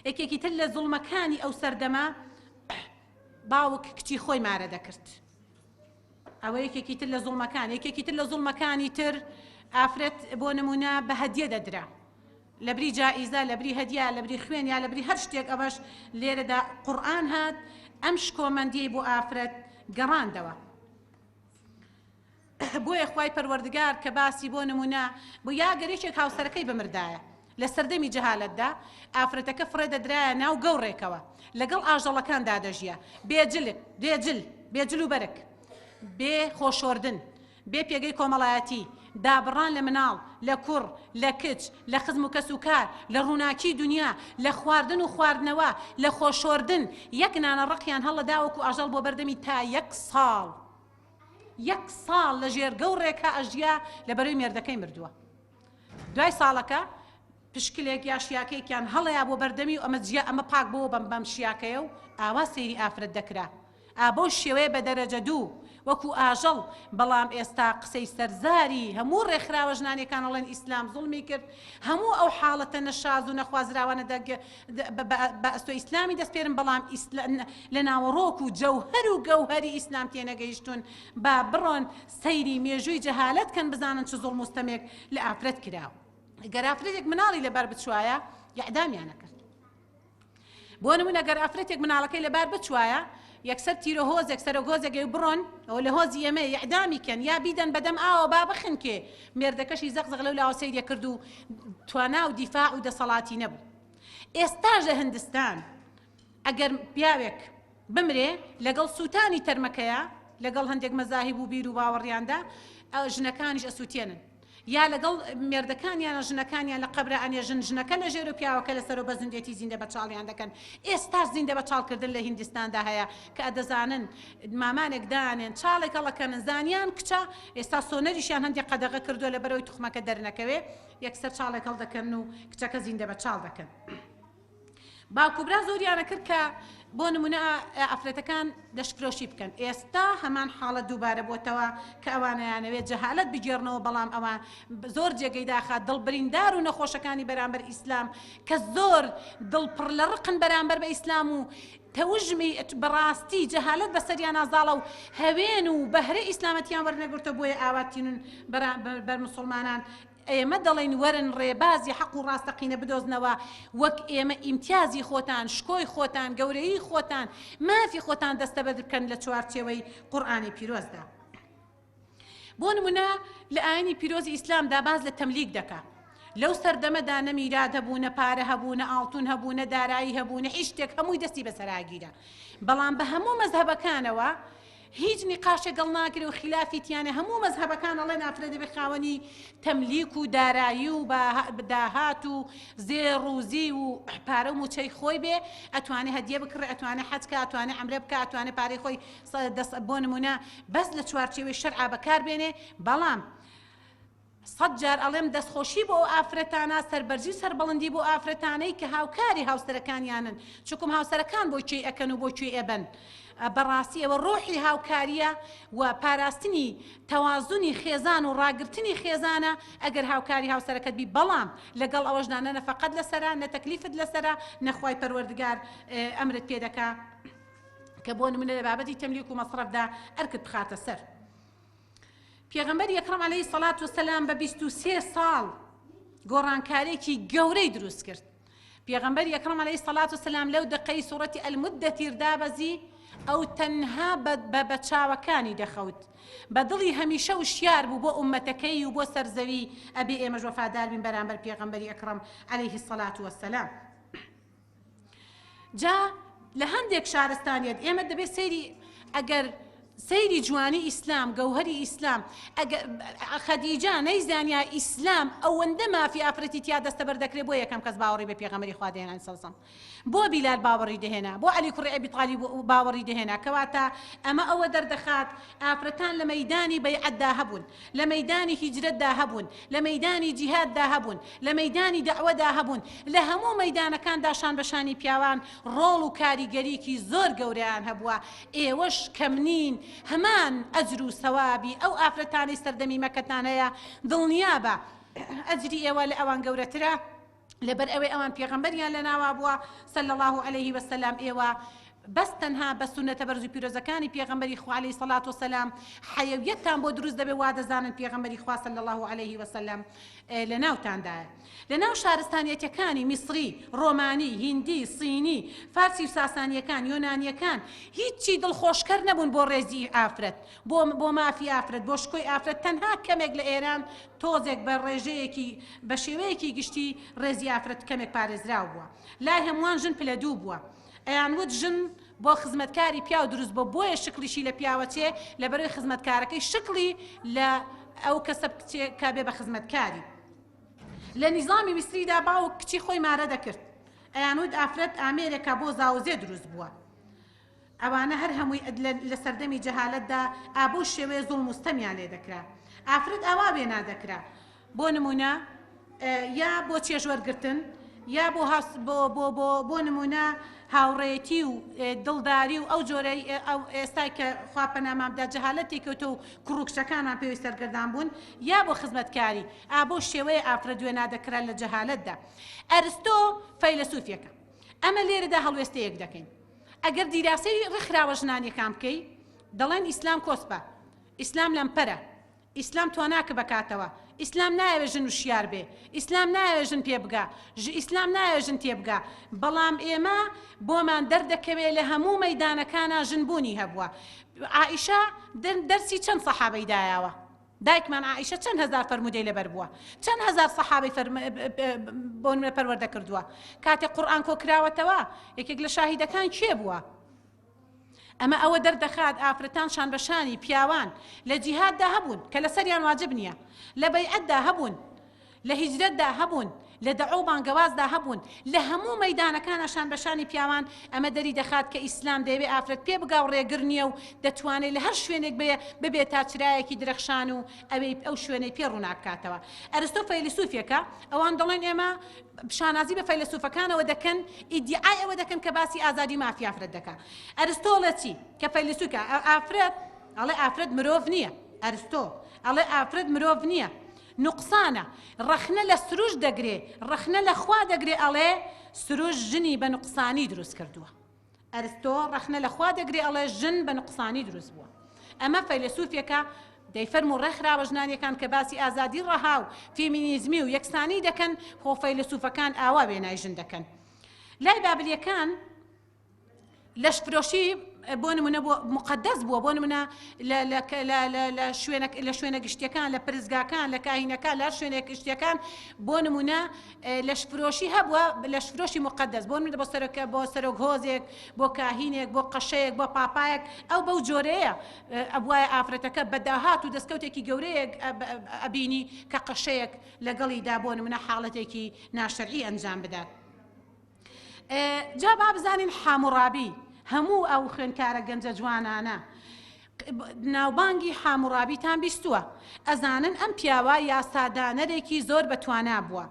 Speaker 1: یەکێکی تر لە زوڵمەکانی ئەو سەردەمە باوک کچی خۆی مارە دەکرد ئەوە یەکێکی تر لە زوڵمەکان یەکێکی تر لە زوڵمەکانی تر ئافرەت بۆ نمونە بە هەدیە دەدرا لەبری جائیزە، لەبری هەدیە، لەبری خوێن یا لەبری هەر شتێک ئەوەش لێرەدا قورئان هات ئەم شکۆمەندیەی بۆ ئافرەت گەڕاندەوە. بۆیە خوای پەروەردگار کە باسی بۆ نمونە بۆ یا گەر یەکێک هاوسەرەکەی بمردایە لە سەردەمی جەهالەتدا ئافرەتەکە فڕێ دەدرایە ناو گەوڕێکەوە لەگەڵ ئاژەڵەکاندا دەژیا بێ جلک بێ جل بێ جل و بەرگ بێ خۆشۆردن بێ پێگەی کۆمەڵایەتی، دابڕان لە مناڵ، لە کوڕ، لە کچ، لە خزم و کەسوکار، لە ڕووناکی دونیا، لە خواردن و خواردنەوە، لە خۆشۆردن، یەک نانە ڕەقیان هەڵەدا وەکو ئاژەڵ بۆ بەردەمی تا یەک ساڵ یەک ساڵ لە ژێر گەوڕێکا ئەژیا لەبەرەی مێردەکەی مردووە دوای ساڵەکە. پشکلێک یا شیاکەیەکیان هەڵەیا بۆ بەردەمی و ئەمە جیا ئەمە پاک بۆوە بەم بەم شیاکەیە و ئاوا سەیری ئافرەت دەکرا ئا بەو شێوەیە بە دەرەجە دوو وەکو ئاژەڵ بەڵام ئێستا قسەی سەرزاری هەموو ڕێکخراوە ژنانیەکان ئەڵێن ئیسلام زوڵمی کرد هەموو ئەو حاڵەتە نەشاز و نەخوازراوانە دەگ بە ئەستۆ ئیسلامی دەسپێرن بەڵام لە ناوەڕۆک و جەوهەر و گەوهەری ئیسلام تێنەگەیشتوون با بڕۆن سەیری مێژووی جەهالەت کەن بزانن چ زوڵم و ستەمێک لە ئافرەت کراوە. گەر ئافرەتێک مناڵی لەبار بچوایە یعدامیان ئەکرد. بۆ نمونە گەر ئافرەتێک مناڵەکەی لەبار بچوایە یەکسەر تیرە هۆزێک سەرۆک هۆزێک ئەی بڕۆن ئەوە لە هۆزی ئێمەیە یعدامی کەن یا بیدەن بەدەم ئاوە با بخنکێ مێردەکەشی زەق زەق لەو لاوە سەیری کرد و توانا و دیفاع و دەسەڵاتی نەبوو. ئێستاش لە هندستان ئەگەر پیاوێک بمرێ لەگەڵ سووتانی تەرمەکەیا لەگەڵ هەندێک مەزاهیب و بیر و باوەڕیاندا ژنەکانیش ئەسووتێنن یا لەگەڵ مێردەکانیانە ژنەکانیان لە قەبرا ئەنێژن ژنەکە لە ژێر و پیاوەکە لەسەر و بە زیندێتی زیندە بە چاڵیان دەکەن ئێستاش زیندە بە چاڵکردن لە هیندستاندا هەیە کە ئەدەزانن مامانێک دانێن چاڵێک هەڵەکەنن زانیان کچە ئێستا سۆنەریشیان هەندێک قەدەغە کردووە لەبەرەوەی توخمەکە دەرنەکەوێ یەکسەر چاڵێک هەڵدەکەن و کچەکە زیندە بە چاڵ دەکەن. باوک و برا زۆریانە کرد کە بۆ نمونە ئافرەتەکان لەشفرۆشی بکەن ئێستا هەمان حاڵەت دووبارە بۆتەوە کە ئەوانەیانەوێت جەهالەت بگێڕنەوە بەڵام ئەوان زۆر جێگەی داخە دڵ بریندار و نەخۆشەکانی بەرامبەر ئیسلام کە زۆر دڵ پڕ لە ڕقن بەرامبەر بە ئیسلام و تەوژمی بەڕاستی جەهالەت بەسەریانا زاڵە و هەوێن و بەهرەی ئیسلامەتیان وەرنەگرتوە بۆیە ئاوا تینون بەر مسوڵمانان ئێمە دەڵێین وەرن ڕێبازی حەق و ڕاستەقینە بدۆزنەوە وەک ئێمە ئیمتیازی خۆتان شکۆی خۆتان گەورەیی خۆتان مافی خۆتان دەستەبەر بکەن لە چوارچێوەی قورئانی پیرۆزدا بۆ نمونە لە ئاینی پیرۆزی ئیسلامدا باس لە تەملیک دەکا لەو سەردەمەدا نە میرات هەبوو نە پارە هەبوو نە ئاڵتون هەبوو نە دارایی هەبوو نە هیچ شتێک هەمووی دەستی بەسەراگیرا بەڵام بە هەموو مەزهەبەکانەوە هیچ نیقاشێک هەڵناگرێ و خیلافی تیانە هەموو مەزهەبەکان ئەڵێن ئافرەت دەبێ خاوەنی تەملیک و دارایی و داهات و زێڕ و زیو و پارە و موچەی خۆی بێ ئەتوانێ هەدیە بکڕێ ئەتوانێ حەج کا ئەتوانێ عەمرە بکا ئەتوانێ پارەی خۆی بۆ نمونە بەس لە چوارچێوەی شەرعا بەکار بێنێ بەڵام سەت جار ئەڵێم دەستخۆشی بۆ ئەو ئافرەتانە، سەربەرزی و سەربڵندی بۆ ئافرەتانەی کە هاوکاری هاوسەرەکانیانن، چونکم هاوسەرەکان بۆ کوێی ئەکەن و بۆ کوێی ئەبەن. بەڕاستی ئەوە ڕۆحی هاوکاریە و پاراستنی تەوازونی خێزان و ڕاگرتنی خێزانە ئەگەر هاوکاری هاوسەرەکەت بی، بەڵام لەگەڵ ئەوەشدا نە نەفەقەت لەسەرە، نە تەکلیفت لەسەرە، نە خوای پەروەردگار ئەمرت پێ دەکا کە بۆ نمونە لە بابەتی تەملیک و مەسرەفدا ئەرکت بخاتە سەر. پێغەمبەری ئەکرەم عەلەیهی سەڵات وسەلام بە 23 ساڵ گۆڕانکارێکی گەورەی دروست کرد پێغەمبەری ئەکرەم عەلەیهی سەڵات وسەلام لەو دەقەی سوڕەتی المدثر دابەزی ئەو تەنها بە بە چاوەکانی دەخەوت بە دڵی هەمیشە وشیار بوو بۆ ئومەتەکەی و بۆ سەرزەوی ئەبێ ئێمەش وەفادار بین بەرامبەر پێغەمبەری ئەکرەم عەلەیهی سەڵات وسەلام جا لە هەندێک شارستانیەت ئێمە دەبێت سەیری ئەگەر سەیری جوانی ئیسلام گەوهری ئیسلام ئەگەر خەدیجە نەیزانیا ئیسلام ئەوەندە مافی ئافرەتی تیا دەستەبەر دەکرێت بۆ یەکەم کەس باوەڕی بە پێغەمبەری خوا دەهێنا سەڵسەم بۆ بیلال باوەڕی دەهێنا بۆ عەلی کوڕی ئەبی تالیب باوەڕی دەهێنا کەواتە ئەمە ئەوە دەردەخات ئافرەتان لە مەیدانی بەیعەتدا هەبوون لە مەیدانی هیجرەتدا هەبوون، لە مەیدانی جیهاددا هەبوون، لە مەیدانی دەعوەدا هەبوون، لە هەموو مەیدانەکاندا شان بە شانی پیاوان ڕۆڵ و کاریگەریی زۆر گەورەیان هەبووە، ئێوەش کەم نین، هەمان ئەجر و سەوابی ئەو ئافرەتانەی سەردەمی مەکەتان هەیە، دڵنیابە ئەجری ئێوە لە ئەوان گەورەترە. لەبەر ئەوەی ئەوان پێغەمبەریان لەناوا بووە صلی اللە علیه وسلم ئێوە بەس تەنها بە سوننەتە بەرز و پیرۆزەکانی پێغەمبەری خوا علیه الصلاة والسلام حەیەویەتتان بۆ دروست دەبێت وا دەزانن پێغەمبەری خوا صلی اللە علیه وسلم لەناوتاندایە لەناو شارستانیەتەکانی میسری ڕۆمانی هیندی صینی فارسی و ساسانیەکان یۆنانیەکان هیچی دڵخۆشکەر نەبوون بۆ ڕێزی ئافرەت بۆ بۆ مافی ئافرەت بۆ شکۆی ئافرەت تەنها کەمێک لە ئێران تۆزێک بە ڕێژەیەکی بە شێوەیەکی گشتی ڕێزی ئافرەت کەمێک پارێزراو بووە. لای هەمووان ژن پلە دوو بووە. ئەیانوت ژن بۆ خزمەتکاری پیاو دروست بووە بۆیە شکڵیشی لە پیاوە چێ لەبەرئەوەی خزمەتکارەکەی شکڵی لە ئەو کەسە بچێ کە بێ بە خزمەتکاری. لە نیزامی میسریدا باوک کچی خۆی مارە دەکرد. ئەیانوت ئافرەت ئامێرێکە بۆ زاوزێ دروست بووە. ئەوانە هەر هەمووی لە سەردەمی جەهالەتدا ئا بەو شێوەیە زوڵم و ستەمیان لێ دەکرا. ئافرەت ئاوا وێنا دەکرا. بۆ نموونە. یا بۆ چێژوەرگرتن یا بۆ بۆ بۆ بۆ بۆ نمونە هاوڕێیەتی و دڵداری و ئەو جۆرەی ئەو ئێستای کە خوا پەنامان بدا جەهالەت تێکەوتە و کوڕ و کچەکانمان پێوەی سەرگەردان بوون یا بۆ خزمەتکاری ئا بەو شێوەیە ئافرەت وێنا دەکرا لە جەهالەتدا. ئەرستۆ فەیلەسوفێکە. ئەمە لێرەدا هەڵوێستەیەک دەکەین. ئەگەر دیراسەی ڕێکخراوە ژنانیەکان بکەی دەڵێن ئیسلام کۆسپە، ئیسلام لەمپەرە، ئیسلام توانا کپەکاتەوە، ئیسلام نایەوێ ژن وشیار بێ، ئیسلام نایەوێ ژن پێبگا، ئیسلام نایەوێ ژن تێبگا، بەڵام ئێمە بۆمان دەردەکەوێ لە هەموو مەیدانەکانا ژن بوونی هەبووە. عائیشە دەرسی چەند سەحابەی دایاوە؟ دایکمان عائیشە چەند هەزار فەرموودەی لەبەر بووە؟ چەند هەزار سەحابەی بۆ نمونە پەروەردە کردووە؟ کاتێک قورئان کۆکراوەتەوە یەکێک لە شاهیدەکان کێ بووە؟ ئەمە ئەوە دەردەخات ئافرەتان شانبەشانی پیاوان لە جیهاددا هەبوون کە لەسەریان واجب نییە، لە بەیعەتدا هەبوون، لە هیجرەتدا هەبوون، لە دەعوە و بانگەوازدا هەبوون، لە هەموو مەیدانەکانا شانبەشانی پیاوان، ئەمە دەریدەخات کە ئیسلام دەیەوێ ئافرەت پێ بگا و ڕێگر نییە و دەتوانێ لە هەر شوێنێک بێ ببێ تا چرایەکی درەخشان و ئەوێی ئەو شوێنەی پێ ڕووناک بکاتەوە. ئەرستۆ فەیلسوفێکە، ئەوان دەڵێن ئێمە شانازی بە فەیلەسوفەکانەوە دەکەن، ئیدیعای ئەوە دەکەن کە باسی ئازادی و مافی ئافرەت دەکا. ئەرستۆ ئەڵێ چی؟ کە فەیلەسوفە، ئافرەت، ئەڵێ ئافرەت مرۆڤ نییە. ئەرستۆ ئەڵێ ئافرەت مرۆڤ نییە، نوقسانە. ڕەخنە لە سروشت دەگرێ، ڕەخنە لە خوا دەگرێ ئەڵێ سروشت ژنی بە نوقسانی دروست کردووە. ئەرستۆ ڕەخنە لە خوا دەگرێ ئەڵێ ژن بە نوقسانی دروست بووە. ئەمە فەیلەسوفێکە دەیفەرموو ڕێکخراوە ژنانیەکان کە باسی ئازادی ڕەها و فێمینیزمی و یەکسانی دەکەن خۆ فەیلەسوفەکان ئاوا وێنای ژن دەکەن. لای بابلیەکان لەشفرۆشی بۆ نمونە بۆ مقدس بووە بۆ نمونە لە شوێنە گشتیەکان لە پرسگاکان لە کاهینەکان لە هەر شوێنێک گشتیەکان بۆ نمونە لەشفرۆشی هەبووە، لەشفرۆشی موقەدەس، بۆ نمونە بۆ سەرۆک بۆ سەرۆک هۆزێک، بۆ کاهینێک، بۆ قەشەیەک، بۆ پاپایەک، ئەو بەو جۆرەیە ئەبوایە ئافرەتەکە بە داهات و دەستکەوتێکی گەورەیەک ئەبینی کە قەشەیەک لەگەڵیدا بۆ نمونە حاڵەتێکی ناشەرعی ئەنجام بدات. جا با بزانین حاموڕابی هەموو ئەو خوێندکارە گەنجە جوانانە ناوبانگی حاموڕابیتان بیستووە ئەزانن ئەم پیاوە یاسادانەرێکی زۆر بەتوانا بووە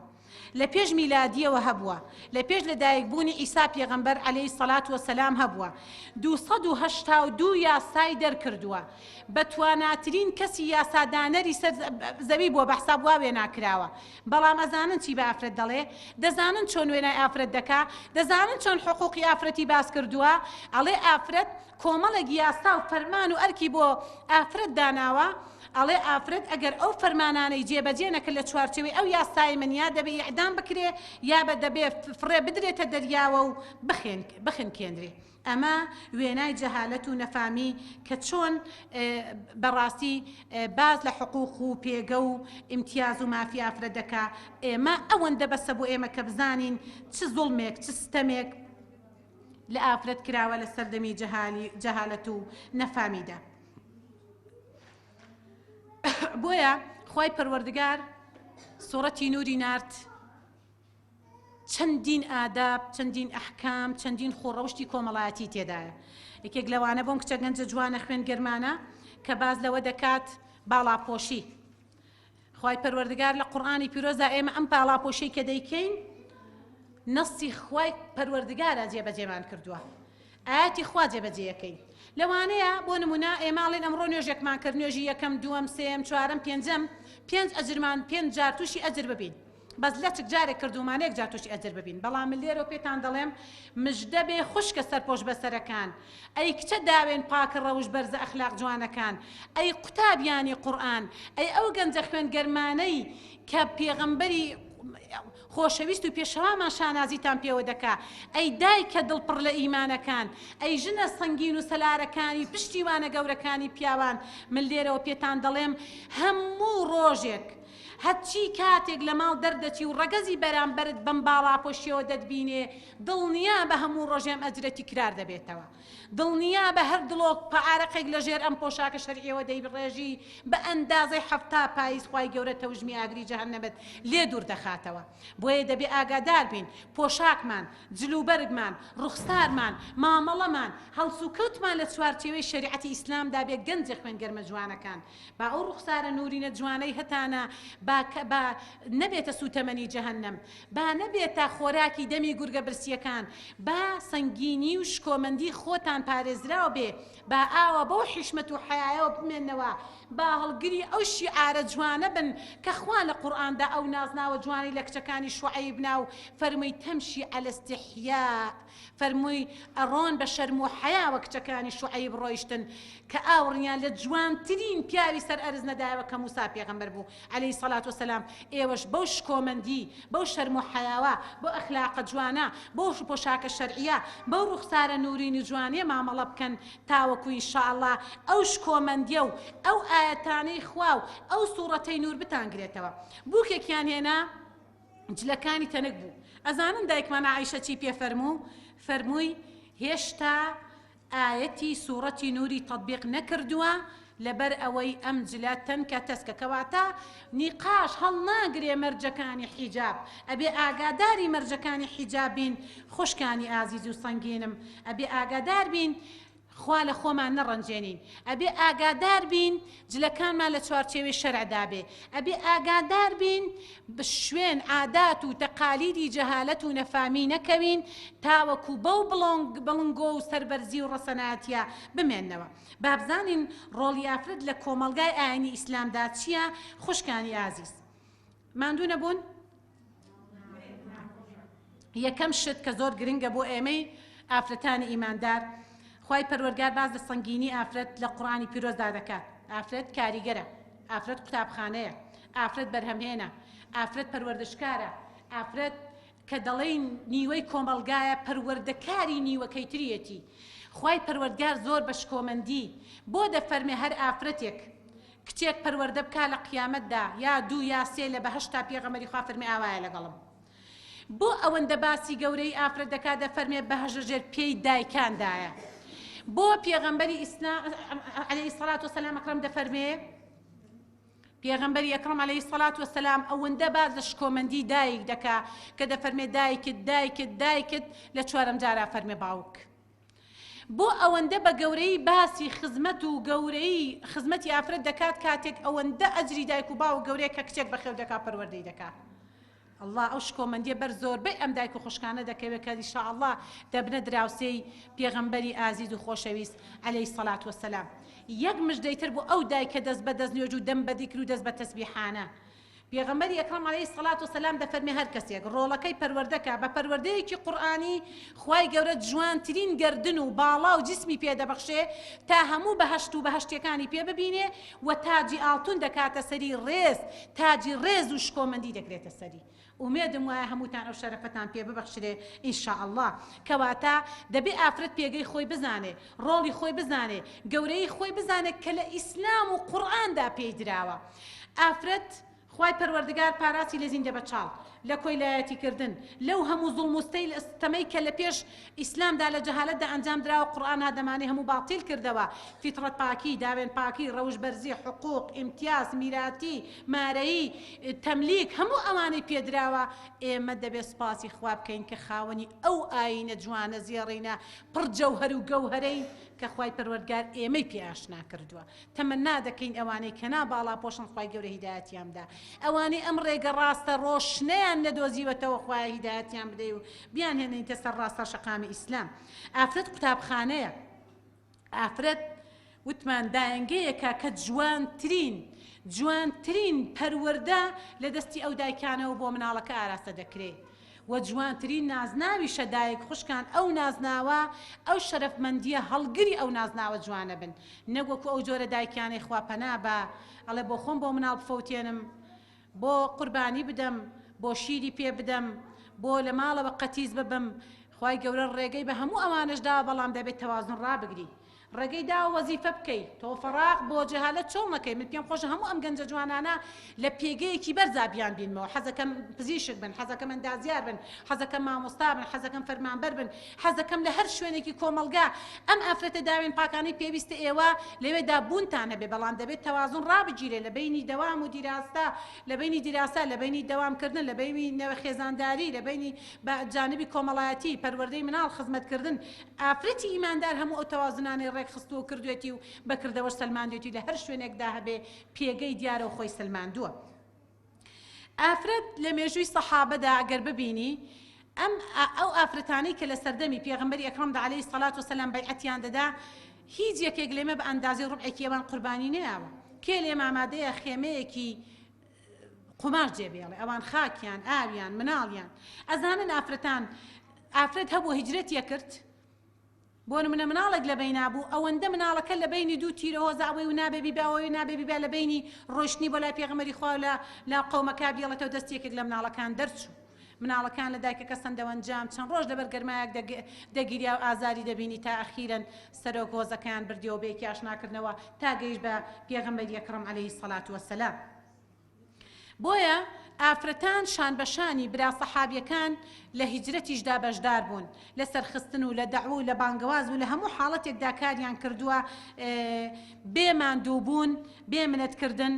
Speaker 1: لە پێش میلادیەوە هەبووە لە پێش لە دایکبوونی ئیسا پێغەمبەر عەلەیهی سەلات وەسەلام هەبووە 282 یاسای دەرکردووە بەتواناترین کەسی یاسادانەری سەر زەوی بووە بە حساب وا وێنا کراوە بەڵام ئەزانن چی بە ئافرەت دەڵێ؟ دەزانن چۆن وێنای ئافرەت دەکا؟ دەزانن چۆن حقوقی ئافرەتی باس کردووە؟ ئەڵێ ئافرەت کۆمەڵێک یاسا و فەرمان و ئەرکی بۆ ئافرەت داناوە، ئەڵێ ئافرەت ئەگەر ئەو فەرمانانەی جێبەجێ نەکرد لە چوارچێوەی ئەو یاسای من یا دەبێ ئیعدام بکرێ یا بە دەبێ فڕێ بدرێتە دەریاوە و بخنکێنرێ. ئەمە وێنای جەهالەت و نەفامی کە چۆن بەڕاستی باس لە حقوق و پێگە و ئیمتیاز و مافی ئافرەت دەکا، ئێمە ئەوەندە بەسە بۆ ئێمە کە بزانین چ زوڵمێک چ ستەمێک لە ئافرەت کراوە لە سەردەمی جەهالەت و نەفامیدا. بۆیە خوای پەروەردگار سوڕەتی نوری نارد. چەندین ئاداب، چەندین ئەحکام، چەندین خوو ڕەوشتی کۆمەڵایەتی تێدایە. یەکێک لەوانە بۆم کچە گەنجە جوانە خوێن گەرمانە کە باس لەوە دەکات باڵاپۆشی. خوای پەروەردگار لە قورئانی پیرۆزدا ئێمە ئەم باڵاپۆشیەی کە دەیکەین نەسی خوای پەروەردگارە جێبەجێمان کردووە. ئایەتی خوا جێبەجێیەکەین. لەوانەیە بۆ نمونە ئێمە ئەڵێن ئەمڕۆ نوێژێکمان کرد نوێژی یەکەم دووەم سێیەم چوارەم پێنجەم پێنج ئەجرمان پێنج جار تووشی ئەجر ببین. بەس لەچک جارێک کردوومانە یەک جار تووشی ئەجر ببین بەڵام من لێرەوە پێتان دەڵێم مژدە بێ خوشکە سەرپۆش بەسەرەکان ئەی کچە داوێن پاکە ڕەوشت بەرزە ئەخلاق جوانەکان ئەی قوتابیانی قورئان ئەی ئەو گەنجە خوێن گەرمانەی کە پێغەمبەری خۆشەویست و پێشەوامان شانازیتان پێوە دەکا ئەی دایکە دڵ پڕ لە ئیمانەکان ئەی ژنە سەنگین و سەلارەکانی پشتیوانە گەورەکانی پیاوان من لێرەوە پێتان دەڵێم هەموو ڕۆژێک هەرچی کاتێک لە ماڵ دەردەچی و ڕەگەزی بەرامبەرت بەم باڵاپۆشیەوە دەتبینێ، دڵنیابە هەموو ڕۆژێ ئەم ئەجرە تیکرار دەبێتەوە. دڵنیابە هەر دڵۆک پارەقێک لە ژێر ئەم پۆشاکە شەرعیەوە دەیڕێژی بە ئەندازەی 70 پایز خوای گەورە تەوژمی ئاگری جەهەنەمت لێ دوور دەخاتەوە. بۆیە دەبێ ئاگادار بین پۆشاکمان، جلوبەرگمان، ڕوخسارمان، مامەڵەمان، هەڵسوکەوتمان لە چوارچێوەی شەریعەتی ئیسلامدا بێ گەنجە خوێن گەرمە جوانەکان. با ئەو ڕوخسارە نورینە جوانەی هەتانە. با با نەبێتە سووتەمەنی جەهەنەم، با نەبێتە خۆراکی دەمی گورگە برسییەکان، با سەنگینی و شکۆمەندی خۆتان پارێزراو بێ، با ئاوا بەو حیشمەت و حەیایەوە بمێننەوە، با هەڵگری ئەو شیعارە جوانە بن کە خوا لە قورئاندا ئەو نازناوە جوانەی لە کچەکانی شوعەیب نا و فەرمووی تمشی علی استحیاء فەرمووی ئەڕۆن بە شەرم و حەیاوە کچەکانی شوعەیب ڕۆیشتن کە ئاوڕیان لە جوانترین پیاوی سەر ئەرز نەدایەوە کە موسا پێغەمبەر بوو علیە الصلوە والسلام ئێوەش بەو شکۆمەندی بەو شەرم و حەیاوە بەو ئەخلاقە جوانە بەو پۆشاکە شەرعیە بەو ڕوخسارە نورین و جوانیە مامەڵە بکەن تاوەکو ان شاء اللە ئەو شکۆمەندیە و ئەو ئایەتانەی خوا و ئەو سوڕەتەی نور بتانگرێتەوە بوکێکیان هێنا جلەکانی تەنک بوو ئەزانن دایکمان عائیشە چی پێ فەرموو فەرمووی هێشتا ئایەتی سوڕەتی نوری تەتبیق نەکردووە لەبەر ئەوەی ئەم جلە تەنکە تەسکە کەواتە نیقاش هەڵناگرێ مەرجەکانی حیجاب ئەبێ ئاگاداری مەرجەکانی حیجاب بین خوشکانی ئازیز و سەنگینم ئەبێ ئاگادار بین خوا لە خۆمان نەڕەنجێنین ئەبێ ئاگادار بین جلەکانمان لە چوارچێوەی شەرعدا بێ ئەبێ ئاگادار بین شوێن عادات و تەقالیدی جەهالەت و نەفامی نەکەوین تاوەکو بەو بڵنگۆ و سەربەرزی و ڕەسەنایەتیە بمێننەوە. با بزانین ڕۆڵی ئافرەت لە کۆمەڵگای ئاینی ئیسلامدا چییە خوشکانی ئازیز ماندوو نەبوون؟ یەکەم شت کە زۆر گرنگە بۆ ئێمەی ئافرەتانی ئیماندار خوای پەروەرگار باس لە سەنگینی ئافرەت لە قورئانی پیرۆزدا دەکات ئافرەت کاریگەرە ئافرەت قوتابخانەیە ئافرەت بەرهەمهێنە ئافرەت پەروەردشکارە ئافرەت کە دەڵێین نیوەی کۆمەڵگایە پەروەردەکاری نیوەکەی تریەتی خوای پەروەردگار زۆر بە شکۆمەندی بۆ دەفەرمێ هەر ئافرەتێک کچێک پەروەردە بکا لە قیامەتدا یا دوو یا سێ لە بەهەشتا پێغەمبەری خوا فەرمی ئاوایە لەگەڵم بۆ ئەوەندە باسی گەورەی ئافرەت دەکا دەفەرمێ بەهەشت لە ژێر پێی دایکاندایە بۆ پێغەمبەری ئیسلام علیه الصلاة والسلام ئەکرەم دەفەرمێ پێغەمبەری ئەکرەم علیه الصلاة والسلام ئەوەندە باس لە شکۆمەندی دایک دەکا کە دەفەرمێ دایکت دایکت دایکت لە چوارەم جارا فەرمێ باوک بۆ ئەوەندە بە گەورەیی باسی خزمەت و گەورەیی خزمەتی ئافرەت دەکات کاتێک ئەوەندە ئەجری دایک و باوک گەورەیە کە کچێک بەخێو دەکا پەروەردەی دەکا اللە ئەو شکۆمەندیە بەر زۆربەی ئەم دایک و خوشکانە دەکەوێت کە ان شاء اللە دەبنە دراوسێی پێغەمبەری ئازیز و خۆشەویست علیە الصلوە والسلام یەک مژدەی تر بۆ ئەو دایکە دەست بە دەست نوێژ و دەم بە دیکر و دەست بە تەسبیحانە پێغەمبەری ئەکرەم علیە الصلوە والسلام دەفەرمێ هەر کەسێک ڕۆڵەکەی پەروەردە کا بە پەروەردەیەکی قورئانی خوای گەورە جوانترین گەردن و باڵا و جسمی پێ دەبەخشێ تا هەموو بەهەشت و بەهەشتیەکانی پێ ببینێ و تاجی ئاڵتون دەکاتە سەری ڕێز تاجی ڕێز و شکۆمەندی دەکرێتە سەری ئومێدم وایە هەمووتان ئەو شەرەفەتان پێ ببەخشرێ ان شاء اللە کەواتە دەبێ ئافرەت پێگەی خۆی بزانێ ڕۆڵی خۆی بزانێ گەورەیی خۆی بزانێ کە لە ئیسلام و قورئاندا پێی دراوە ئافرەت خوای پەروەردگار پاراستی لە زیندەبەچاڵ، لە کۆیلایەتی کردن، لەو هەموو زوڵم و ستەمەی کە لە پێش ئیسلامدا لە جەهالەتدا ئەنجام دراوە قورئان هات دەمانەی هەموو باتیل کردەوە، فیتڕەت پاکی، داوێن پاکی، ڕەوشت بەرزی، حقوق، ئیمتیاز، میراتی، مارەیی، تەملیک، هەموو ئەوانەی پێدراوە، ئێمە دەبێت سوپاسی خوا بکەین کە خاوەنی ئەو ئایینە جوانە زێڕینە پڕ جەوهەر و گەوهەرەین کە خوای پەروەردگار ئێمەی پێ ئاشنا کردووە. تەمەنا دەکەین ئەوانەی کە نا باڵاپۆشن خوای گەورە هیدایەتیان بدا ئەوانەی ئەم ڕێگە ڕاستە ڕۆشنەیان نەدۆزیوەتەوە خوایە هیدایەتیان بدەی و بیانهێنێنیتە سەر ڕاستە شەقامی ئیسلام ئافرەت قوتابخانەیە ئافرەت وتمان دایەنگەیەکە کە جوانترین جوانترین پەروەردە لە دەستی ئەو دایکانەوە بۆ مناڵەکە ئاراستە دەکرێت وە جوانترین نازناویشە دایک خوشکان ئەو نازناوە ئەو شەرەفمەندیە هەڵگری ئەو نازناوە جوانە بن نەک وەکو ئەو جۆرە دایکانەی خوا پەنا بە ئەڵێ بۆ خۆم بۆ مناڵ بفەوتێنم بۆ قوربانی بدەم بۆ شیری پێ بدەم بۆ لە ماڵەوە قەتیس ببم خوای گەورە ڕێگەی بە هەموو ئەوانەش داوە بەڵام دەبێت تەوازن ڕابگری ڕێگەی داوە وەزیفە بکەی تۆ فەراغ بۆ جەهالەت چۆڵ نەکەی من پێم خۆشە هەموو ئەم گەنجە جوانانە لە پێگەیەکی بەرزا بیان بینمەوە حەزەکەم پزیشک بن حەزەکەم ئەندازیار بن حەزەکەم مامۆستا بن حەزەکەم فەرمانبەر بن حەزەکەم لە هەر شوێنێکی کۆمەڵگا ئەم ئافرەتە داوێن پاکانەی پێویستە ئێوە لەوێدا بوونتان هەبێ بەڵام دەبێت تەوازن ڕابگیرێ لە بەینی دەوام و دیراسە لە بەینی دیراسە لە بەینی دەوامکردن لە بەینی خێزانداری لە بەینی بە جانبی کۆمەڵایەتی پەروەردەی مناڵ خزمەتکردن ئافرەتی ئیماندار هەموو ئەو تەوازنانەی ڕێکخستووە و کردوێتی و بە کردەوەش سەلماندوێتی لە هەر شوێنێکدا هەبێ پێگەی دیارە و خۆی سەلماندووە. ئافرەت لە مێژووی سەحابەدا ئەگەر ببینی ئەم ئەو ئافرەتانەی کە لە سەردەمی پێغەمبەری ئەکرەمدا عەلەیهی سەلات وەسەلام بەیعەتیان دەدا هیچ یەکێک لێمە بە ئەندازەی ڕوبعێکی ئەوان قوربانی نەیاوە. کێ لێمە ئامادەیە خێمەیەکی قوماش جێ بێڵێ؟ ئەوان خاکیان، ئاویان، مناڵیان. ئەزانن ئافرەتان ئافرەت هەبوو هیجرەتی ئەکرد بۆ نمونە مناڵێک لە بەینا بوو ئەوەندە مناڵەکە لە بەینی دوو تیرە هۆزە ئەوەی و نابێ بیبا ئەوەی و نابێ بیبا لە بەینی ڕۆیشتنی بۆ لای پێغەمبەری خوا و لە لە قەومەکە بیڵێتەوە دەستی یەکێک لە مناڵەکان دەرچوو مناڵەکان لە دایکەکە سەندەوەنجام چەند ڕۆژ لەبەر گەرمایەک دەگیریا و ئازاری دەبینی تا ئەخیرەن سەرۆک هۆزەکەیان بردیەوە بە یەکی ئاشناکردنەوە تا گەیشت بە پێغەمبەری ئەکرەم عەلەیهی سەلات وەسەلام. بۆیە ئافرەتان شانبەشانی برا سەحابیەکان لە هیجرەتیشدا بەشدار بوون، لە سەرخستن و لە دەعوە و لە بانگەواز و لە هەموو حاڵەتێکدا کاریان کردووە بێ ماندووبوون، بێ منەتکردن،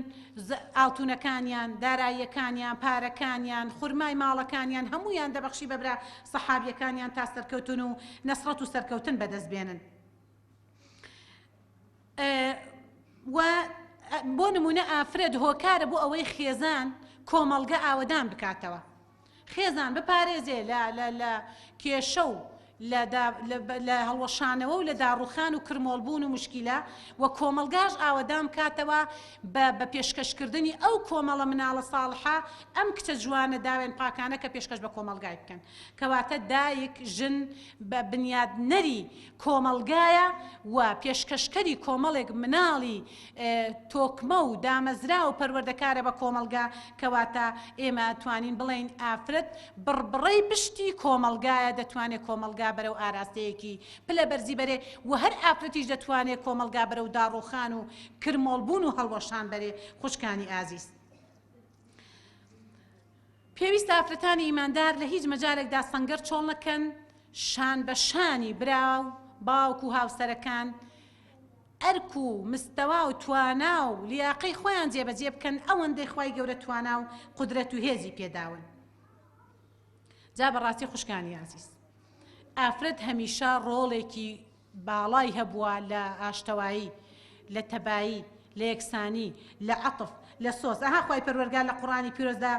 Speaker 1: ئاڵتونەکانیان، داراییەکانیان، پارەکانیان، خورمای ماڵەکانیان هەموویان دەبەخشی بە برا سەحابیەکانیان تا سەرکەوتن و نەسرەت و سەرکەوتن بەدەست بێنن. و بۆ نمونە ئافرەت هۆکارە بۆ ئەوەی خێزان کۆمەڵگە ئاوەدان بکاتەوە خێزان بپارێزێ لە لە لە کێشە و لە هەڵوەشانەوە و لە داڕوخان و کرمۆڵبوون و مشکیلە و کۆمەڵگاش ئاوەدان بکاتەوە بە بە پێشکەشکردنی ئەو کۆمەڵە مناڵە ساڵحە ئەم کچە جوانە داوێن پاکانە کە پێشکەش بە کۆمەڵگای بکەن کەواتە دایک ژن بە بنیادنەری کۆمەڵگایە و پێشکەشکەری کۆمەڵێک مناڵی تۆکمە و دامەزراو و پەروەردەکارە بە کۆمەڵگا، کەواتە ئێمە ئەتوانین بڵێین ئافرەت بڕبڕەی پشتی کۆمەڵگایە دەتوانێ کۆمەڵگا بەرەو ئاراستەیەکی پلە بەرزی بەرێ و هەر ئافرەتیش دەتوانێ کۆمەڵگا بەرەو داڕوخان و کرمۆڵ بوون و هەڵوەشان بەرێ خوشکانی ئازیز. پێویستە ئافرەتانی ئیماندار لە هیچ مەجالێکدا سەنگەر چۆڵ نەکەن، شان بە شانی برا و باوک و هاوسەرەکان ئەرک و مستەوا و توانا و لیاقەی خۆیان جێبەجێ بکەن ئەوەندەی خوای گەورە توانا و قودرەت و هێزی پێداون. جا بەڕاستی خوشکانی ئازیز ئافرەت هەمیشە ڕۆڵێکی باڵای هەبووە لە ئاشتەوایی، لە تەبایی، لە یەکسانی، لە عەتف، لە سۆز. ئەها خوای پەروەرگار لە قوڕئانی پیرۆزدا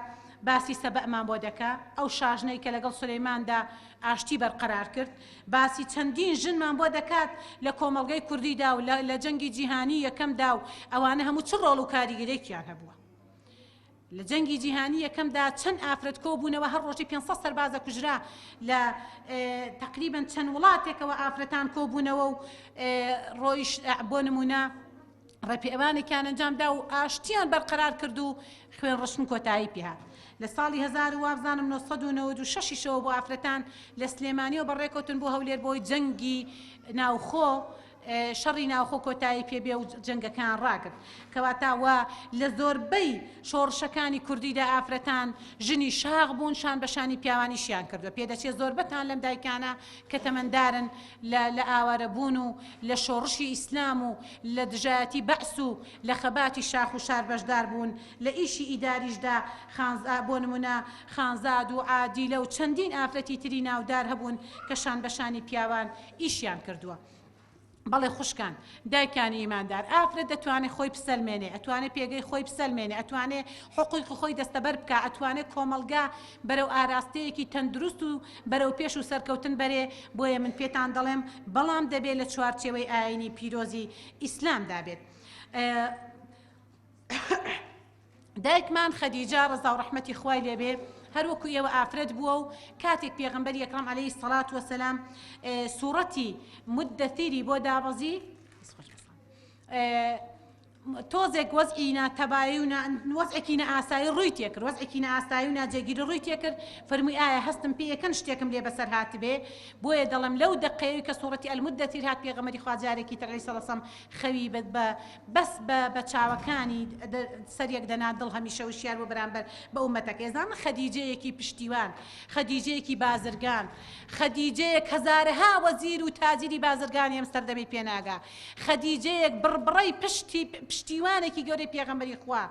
Speaker 1: باسی سەبەئمان بۆ دەکا، ئەو شاژنەی کە لەگەڵ سولەیماندا ئاشتی بەرقەرار کرد. باسی چەندین ژنمان بۆ دەکات لە کۆمەڵگەی کوردیدا و لە جەنگی جیهانی یەکەمدا و ئەوانە هەموو چ ڕۆڵ و کاریگەرێکیان هەبووە. لە جەنگی جیهانی یەکەمدا چەند ئافرەت کۆبوونەوە هەر ڕۆژی 500 سەرباز دەکوژرا لە تەقریبەن چەند وڵاتێکەوە ئافرەتان کۆبوونەوە و ڕۆیش بۆ نمونە ڕێپێوانێکیان ئەنجامدا و ئاشتیان بەرقەرار کرد و خوێن ڕشتن کۆتایی پێهات لە ساڵی 1000 وابزانم 996 شەوە بۆ ئافرەتان لە سلێمانیەوە بەڕێکەوتن بۆ هەولێر بۆی جەنگی ناوخۆ شەڕی ناوخۆ کۆتایی پێ بێ و جەنگەکەیان ڕاگرت. کەواتە وە لە زۆربەی شۆڕشەکانی کوردیدا ئافرەتان ژنی شاخ بوون شان بە شانی پیاوان ئیشیان کردوە. پێدەچێ زۆربەتان لەم دایکانە کە تەمەندارن لە لە ئاوارەبوون و لە شۆڕشی ئیسلام و لە دژایەتی بەعس و لە خەباتی شاخ و شار بەشدار بوون لە ئیشی ئیداریشدا خانزا بۆ نمونە خانزاد و عادیلە و چەندین ئافرەتی تری ناودار هەبوون کە شان بە شانی پیاوان ئیشیان کردووە. بەڵێ خوشکان، دایکانی ئیماندار، ئافرەت دەتوانێ خۆی بسەلمێنێ، ئەتوانێ پێگەی خۆی بسەلمێنێ، ئەتوانێ حقوقی خۆی دەستەبەر بکا، ئەتوانێ کۆمەڵگا بەرەو ئاراستەیەکی تەندروست و بەرەو پێش و سەرکەوتن بەرێ، بۆیە من پێتان دەڵێم بەڵام دەبێ لە چوارچێوەی ئایینی پیرۆزی ئیسلامدا بێت. دایکمان خەدیجە ڕەزاو ڕەحمەتی خوای لێ بێ هەر وەکو ئێوە ئافرەت بووە و کاتێک پێغەمبەری ئەکرەم عەلەیهی سەڵات وەسەلام سوڕەتی مدەثیری بۆ دابەزی تۆزێک وەزعی ناتەبایی و وەزعێکی نائاسایی ڕووی تێکرد وەزعێکی نائاسایی و ناجێگیری ڕووی تێکرد فەرمووی ئایا هەستم پێ یەکەن شتێکم لێ بەسەر هاتبێ بۆیە دەڵێم لەو دەقەیەی کە سوڕەتی المدثر هات پێغەمبەری خوا جارێکی تر عەلەیهی سەڵات وەسەلام خەوی بە بە بەس بە بە چاوەکانی سەر یەک دەنا دڵ هەمیشە وشیار بوو بەرامبەر بە ئومەتەکەی ئەزانن خەدیجەیەکی پشتیوان خەدیجەیەکی بازرگان خەدیجەیەک هەزارەها وەزیر و تاجری بازرگانی ئەم سەردەمەی پێ ناگا خەدیجەیەک بڕبڕەی پشتی. پشتیوانێکی گەورەی پێغەمبەری خوا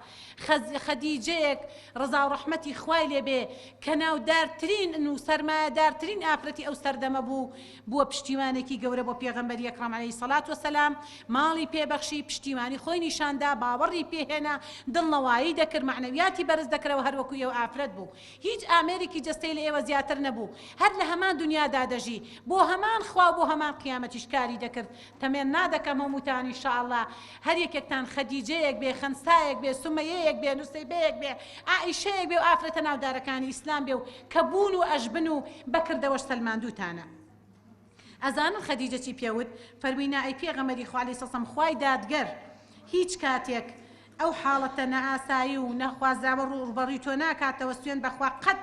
Speaker 1: خەدیجەیەک ڕەزا و ڕەحمەتی خوای لێ بێ کە ناودارترین و سەرمایەدارترین ئافرەتی ئەو سەردەمە بوو، بووە پشتیوانێکی گەورە بۆ پێغەمبەری ئەکڕەم عەلەیهی سەڵات وەسەلام، ماڵی پێ بەخشی، پشتیوانی خۆی نیشان دا، باوەڕی پێ هێنا، دڵنەوایی دەکرد، مەعنەویاتی بەرز دەکرەوە هەروەکو ئێوە ئافرەت بوو. هیچ ئامێرێکی جەستەی لە ئێوە زیاتر نەبوو، هەر لە هەمان دونیادا دەژی، بۆ هەمان خوا و بۆ هەمان قیامەتیش کاری دەکرد، تەمەنا دەکەم هەمووتان ان شاء اللە هەر یەکێکتان خەدیجەیەک بێ، خەنسایەک بێ، سومەیەیەک بێ، نوسەیبەیەک بێ، عائیشەیەک بێ و ئافرەتە ناودارەکانی ئیسلام بێ و کە بوون و ئەشبن و بە کردەوەش سەلماندووتانە. ئەزانن خەدیجە چی پێ وت؟ فەرمووی نا ئەی پێغەمبەری خوا علیە سلام خوای دادگەر هیچ کاتێک ئەو حاڵەتە نائاسایی و نەخوازراوە ڕووبەڕووی تۆ ناکاتەوە سوێند بەخوا قەت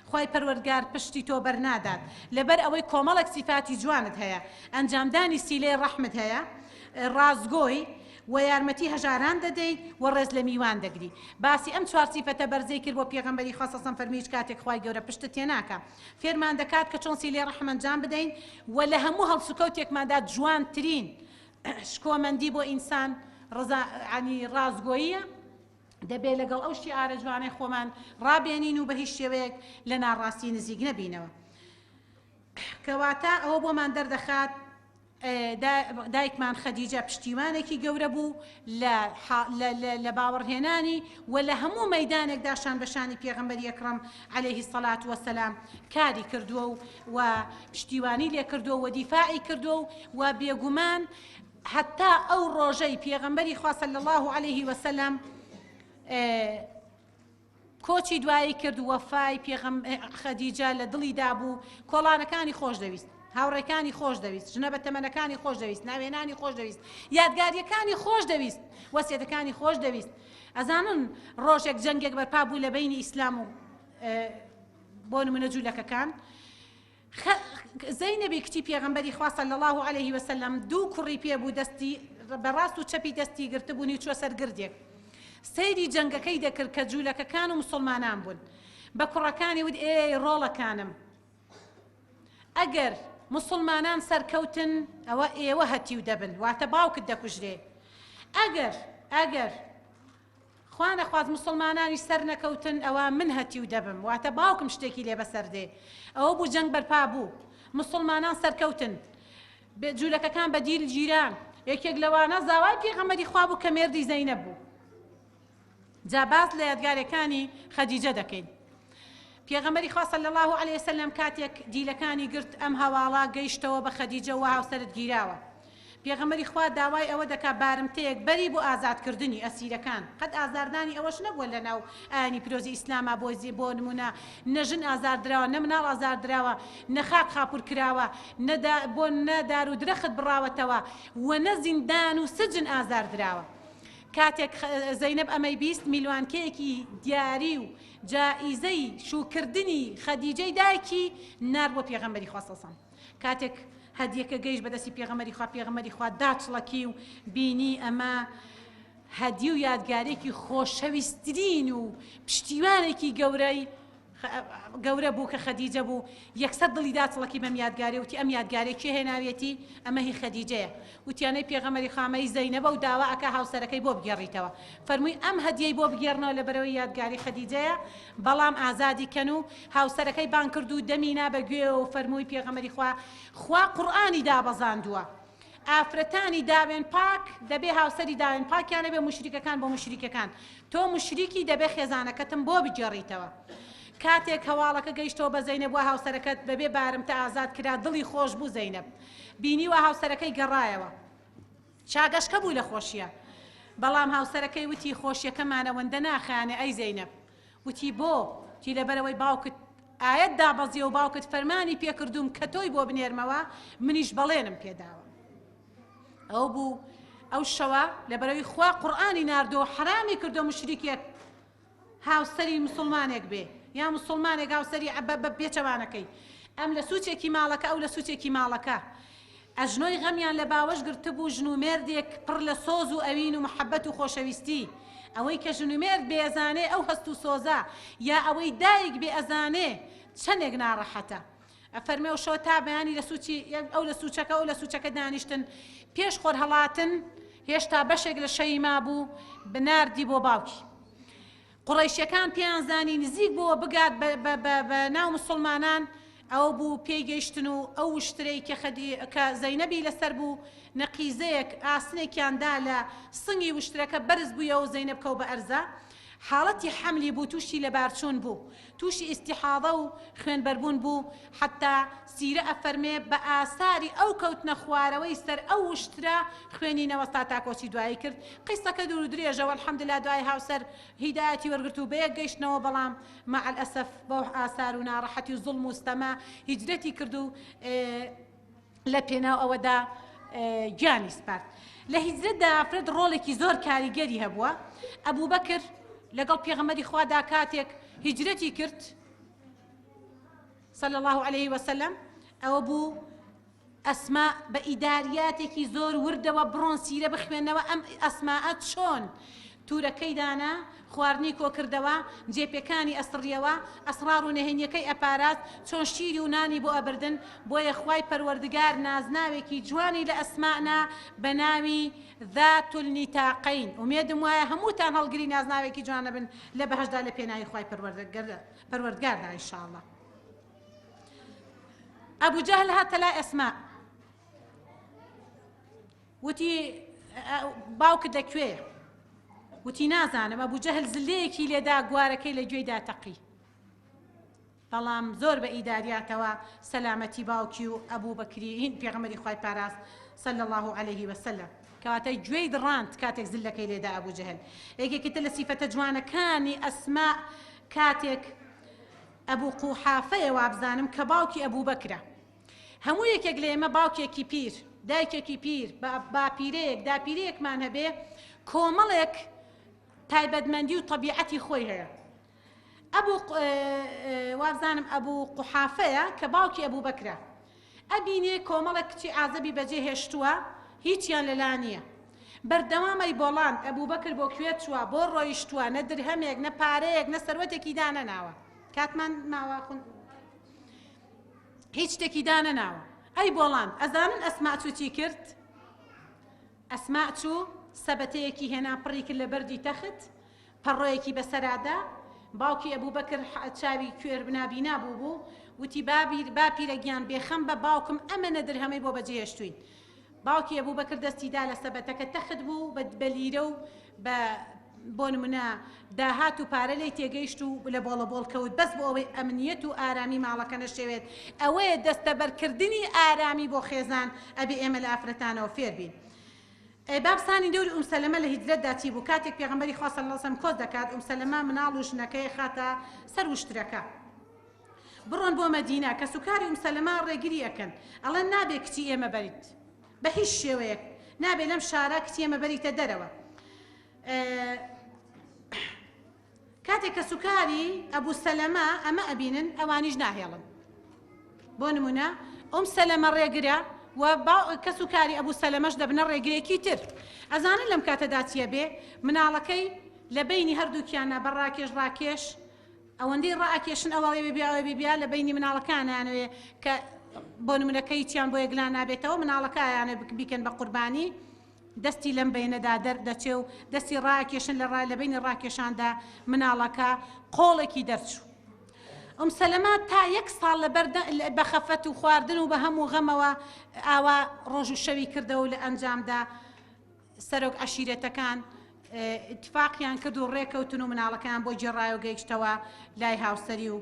Speaker 1: خوای پەروەردگار پشتی تۆ بەرنادات لەبەر ئەوەی کۆمەڵێک سیفاتی جوانت هەیە ئەنجامدانی سیلەی ڕەحمت هەیە ڕاستگۆی و یارمەتی هەژاران دەدەیت و ڕێز لە میوان دەگری باسی ئەم چوار سیفەتە بەرزەی کرد بۆ پێغەمبەری خوا صلی فەرمی هیچ کاتێک خوای گەورە پشتت تێناکا فێرمان دەکات کە چۆن سیلەی ڕەحم ئەنجام بدەین و لە هەموو هەڵسوکەوتێکماندا جوانترین شکۆمەندی بۆ ئینسان ڕەزا عنی ڕاستگۆییە، دەبێ لەگەڵ ئەو شیعارە جوانەی خۆمان ڕابێنین و بە هیچ شێوەیەک لە ناڕاستی نزیک نەبینەوە. کەواتە ئەوە بۆمان دەردەخات دایکمان خەدیجە پشتیوانێکی گەورە بوو لە باوەڕهێنانی و لە هەموو مەدانێکدا شان بە شانی پێغەمبەری ئەکرەم عەلەیهی سەلات وەسەلام کاری کردووە و و پشتیوانی لێ کردووە و دیفاعی کردووە و و بێگومان هەتا ئەو ڕۆژەی پێغەمبەری خوا صلی الله علیه وسلم کۆچی دوایی کرد وەفای پێغەم خەدیجە لە دڵیدا بوو کۆڵانەکانی خۆش دەویست هاوڕێکانی خۆش دەویست ژنە بە تەمەنەکانی خۆش دەویست ناوێنانی خۆش دەویست یادگاریەکانی خۆش دەویست وەسیەتەکانی خۆش دەویست ئەزانن ڕۆژێک جەنگێک بەرپا بوو لە بینی ئیسلام و بۆ نمونە جوولەکەکان زەینەبی کچی پێغەمبەری خوا صلی اللە علیه وسلم دوو کوڕی پێ بوو دەستی بە ڕاست و چەپی دەستی گرتبوونی و چووە سەر گردێک سەیری جەنگەکەی دەکرد کە جوولەکەکان و مسوڵمانان بوون بە کوڕەکانی وت ئێی ڕۆڵەکانم ئەگەر مسوڵمانان سەرکەوتن ئەوە ئێوە هەتیو دەبن واتە باوکت دەکوژرێ ئەگەر ئەگەر خوا نەخواست موسڵمانانیش سەرنەکەوتن ئەوا من هەتیو دەبم واتە باوکم شتێکی لێ بەسەر دێ ئەوە بوو جەنگ بەرپا بوو موسڵمانان سەرکەوتن جولەکەکان بە دیل گیران یەکێک لەوانە زاوای پێغەمبەری خوا بوو کە مێردی زەینەب بوو جا باس لە یادگارەکانی خەدیجە دەکەین پێغەمبەری خوا صلی اللە علیە وسلم کاتێک دیلەکانی گرت ئەم هەواڵە گەیشتەوە بە خەدیجە وا هاوسەرت گیراوە پێغەمبەری خوا داوای ئەوە دەکا بارمتەیەک بەری بۆ ئازادکردنی ئەسیرەکان قەت ئازاردانی ئەوەش نەبووە لە ناو ئایینی پیرۆزی ئیسلاما بۆ بۆ نمونە نە ژن ئازار دراوە نە مناڵ ئازار دراوە نە خاک خاپور کراوە نە بۆ نە دار و درەخت بڕاوەتەوە و نە زیندان و سجن ئازار دراوە کاتێک زەینەب ئەمەی بیست میلوانکەیەکی دیاری و جائیزەی شووکردنی خەدیجەی دایکی نارد بۆ پێغەمبەری خوا صلی اللە کاتێک هەدیەکە گەیشت بە دەستی پێغەمبەری خوا پێغەمبەری خوا داچڵەکی و بینی ئەمە هەدیە و یادگارێکی خۆشەویسترین و پشتیوانێکی گەورەی گەورە بوو کە خەدیجە بوو یەکسەر دڵی داچڵەکی بەم یادگارێ وتی ئەم یادگارێ کێ هێناویەتی ئەمە هی خەدیجەیە وتیانەی پێغەمبەری خوا ئەمە هی زەینەبە و داوا ئەکا هاوسەرەکەی بۆ بگێڕیتەوە فەرمووی ئەم هەدیەی بۆ بگێڕنەوە لەبەرئەوەی یادگاری خەدیجەیە بەڵام ئازادی کەن و هاوسەرەکەی بانگ کرد و دەمی نا بە گوێیەوە و فەرمووی پێغەمبەری خوا خوا قورئانی دابەزاندووە ئافرەتانی داوێن پاک دەبێ هاوسەری داوێن پاکیان هەبێ موشریکەکان بۆ موشریکەکان تۆ موشریکی دەبێ خێزانەکەتم بۆ بگێڕیتەوە کاتێک هەواڵەکە گەیشتەوە بە زەینەب وا هاوسەرەکەت بەبێ بارمتە ئازاد کرا دڵی خۆش بوو زەینەب بینی وا هاوسەرەکەی گەڕایەوە شاگەشکە بوو لە خۆشیە بەڵام هاوسەرەکەی وتی خۆشیەکەمان ئەوەندە ناخایەنێ ئەی زەینەب وتی بۆ؟ وتی لەبەرئەوەی باوکت ئایەت دابەزیە و باوکت فەرمانی پێکردووم کە تۆی بۆ بنێرمەوە منیش بەڵێنم پێداوە ئەو بوو ئەو شەوە لەبەرەوەی خوا قورئانی ناردۆ حەرامی کردو مشریکێک هاوسەری مسوڵمانێک بێ یا مسوڵمانێک هاوسەری بە بە پێچەوانەکەی ئەم لە سوچێکی ماڵەکە ئەو لە سوچێکی ماڵەکە ئەژنۆی غەمیان لە باوەش گرتبوو ژن و مێردێک پڕ لە سۆز و ئەوین و محەبەت و خۆشەویستی ئەوەی کە ژن و مێرد بێ ئەزانێ ئەو هەست و سۆزە یا ئەوەی دایک بێ ئەزانێ چەنێک ناڕەحەتە ئەفەرمێ ئەو شەوە تا بەیانی لە سوچی ئەو لە سوچەکە ئەو لە سوچەکە دانیشتن پێش خۆر هەڵاتن. هێشتا بەشێک لە شەوی مابوو ناردی بۆ باوکی. قوڕەیشەکان پێیان زانی نزیک بۆوە بگات بە ناو مسوڵمانان، ئەوە بوو پێی گەیشتن و ئەو وشترەی کە خەدی کە زەینەبی لەسەر بوو نەقیزەیەک ئاسنێکیان دا لە سنگی وشترەکە بەرز بوویەوە و زەینەب کەوت بە ئەرزا حاڵەتی حەملی بوو تووشی لەبارچوون بوو تووشی ئیستیحاضە و خوێنبەربوون بوو حەتتا سیرە ئەفەرمێ بە ئاساری ئەو کەوتنە خوارەوەی سەر ئەو وشترە خوێنی نەوەستا تا کۆچی دوایی کرد قیسەکە دوور و درێژە والحمدللە دوای هاوسەر هیدایەتی وەرگرت و بەیەک گەیشتنەوە بەڵام مع الاسف بەو ئاسار و ناڕەحەتی و زوڵم و ستەمە هیجرەتی کرد و لە پێناو ئەوەدا گیانی سپارد. لە هیجرەتدا ئافرەت ڕۆڵێکی زۆر کاریگەری هەبووە. ئەبوبەکر لەگەڵ پێغەمبەری خوادا کاتێک هیجرەتی کرد صلی الله علیه وسلم ئەوە بوو ئەسما بە ئیداریاتێکی زۆر وردەوە بڕۆن سیرە بخوێنەوە ئەم ئەسماء چۆن تورەکەی دانا، خواردنی کۆکردەوە، جێپێکانی ئەسڕیەوە، ئەسڕاڕ و نهێنیەکەی ئەپاراست، چۆن شیری و نانی بۆ ئەبردن، بۆیە خوای پەروەردگار نازناوێکی جوانی لە ئەسماء نا بە ناوی، ذات النطاقین، ئومێدم وایە هەمووتان هەڵگری نازناوێکی جوانە بن لە بەهەشتدا لە پێناوی خوای پەروەردگاردا ان شاء اللە. ئەبو جەهل هاتە لای ئەسماء وتی باوکت لە کوێیە؟ وتی نازانم ئەبوو جەهل زلەیەکی لێدا گوارەکەی لە گوێیدا تەقی بەڵام زۆر بە ئیداریاتەوە سەلامەتی باوکی و ئەبوو بەکری هین پێغەمبەری خوای پاراست صلی الله علیه وسلم کەواتە گوێی دڕاند کاتێک زلەکەی لێدا ئەبوو جەهل یەکێکی تر لە سیفەتە جوانەکانی ئەسما کاتێک ئەبوو قوحافەیە وابزانم کە باوکی ئەبوو بەکرە هەموو یەکێک لە ئێمە باوکێکی پیر، دایکێکی پیر، باپیرەیەک، داپیرەیەکمان هەبێ، کۆمەڵێک تایبەتمەندی و تەبیعەتی خۆی هەیە. ئەبوو وابزانم ئەبوو قوحافەیە کە باوکی ئەبوو بەکرە. ئەبینێ کۆمەڵێک کچی عازەبی بەجێ هێشتووە، هیچیان لەلا نییە. بەردەوام ئەیبۆڵاند، ئەبوو بەکر بۆ کوێ چووە، بۆ ڕۆیشتووە، نە درهەمێک، نە پارەیەک، نە سەروەتێکی دانەناوە. کاتمان ماوە خون. هیچ شتێکی دانەناوە. ئەی بۆڵاند، ئەزانن ئەسماء چوو چی کرد؟ ئەسماء چوو سەبەتەیەکی هێنا پڕی کرد لە بەردی تەخت، پەڕۆیەکی بەسەرا دا، باوکی ئەبوبەکر چاوی کوێر نابینا بووبوو، وتی باپیرە گیان بێخەم بە باوکم ئەمەنە درهەمەی بۆ بەجێهێشتووین. باوکی ئەبوبەکر دەستی دا لە سەبەتەکە تەخت بوو بە لیرە و بە بۆ نمونە داهات و پارە لێی تێگەیشت و لە بۆڵە بۆڵ کەوت بەس بۆ ئەوەی ئەمنیەت و ئارامی ماڵەکە نەشێوێت ئەوەیە دەستەبەرکردنی ئارامی بۆ خێزان ئەبێ ئێمە لە ئافرەتانەوە فێر بین. با بزانین دەوری ئوم سەلەمە لە هیجرەتدا چی بوو کاتێک پێغەمبەری خوا صلی اللە علیه وسلم کۆچ دەکات ئوم سەلەمە مناڵ و ژنەکەی خاتە سەر وشترەکە بڕۆن بۆ مەدینە، کەسوکاری ئوم سەلەمە ڕێگری ئەکەن، ئەڵێن نابێ کچی ئێمە بەریت، بە هیچ شێوەیەک نابێ لەم شارە کچی ئێمە بەریتە دەرەوە. کاتێک کەسوکاری ئەبوو سەلەمە ئەمە ئەبینن ئەوانیش ناهێڵن. بۆ نمونە ئوم سەلەمە ڕێگرە و کەسوکاری ئەبوو سەلەمەش دەبنە ڕێگرێکی تر. ئەزانن لەم کاتەدا چیە بێ مناڵەکەی لە بەینی هەردووکیانە بە ڕاکێش ڕاکێش ئەوەندەی ڕائەکێشن ئەو ئەڵێ بێ ئەوێ بێ لە بەینی مناڵەکانیانەوێ کە بۆ نمونە کە هیچیان بۆ یەکلا نابێتەوە مناڵەکایانە بیکەن بە قوربانی دەستی لەم بینەدا دەردەچێ و دەستی ڕاکێشن لە ڕای لە بینی ڕاکێشاندا مناڵەکە قۆڵێکی دەرچوو. ئوم سەلەمە تا یەک ساڵ لەبەر بە خەفەت و خواردن و بە هەموو غەمەوە ئاوا ڕۆژ و شەوی کردەوە و لە ئەنجامدا سەرۆک عەشیرەتەکان ئیتفاقیان کرد و ڕێکەوتن و مناڵەکەیان بۆ گێڕایەوە گەیشتەوە لای هاوسەری و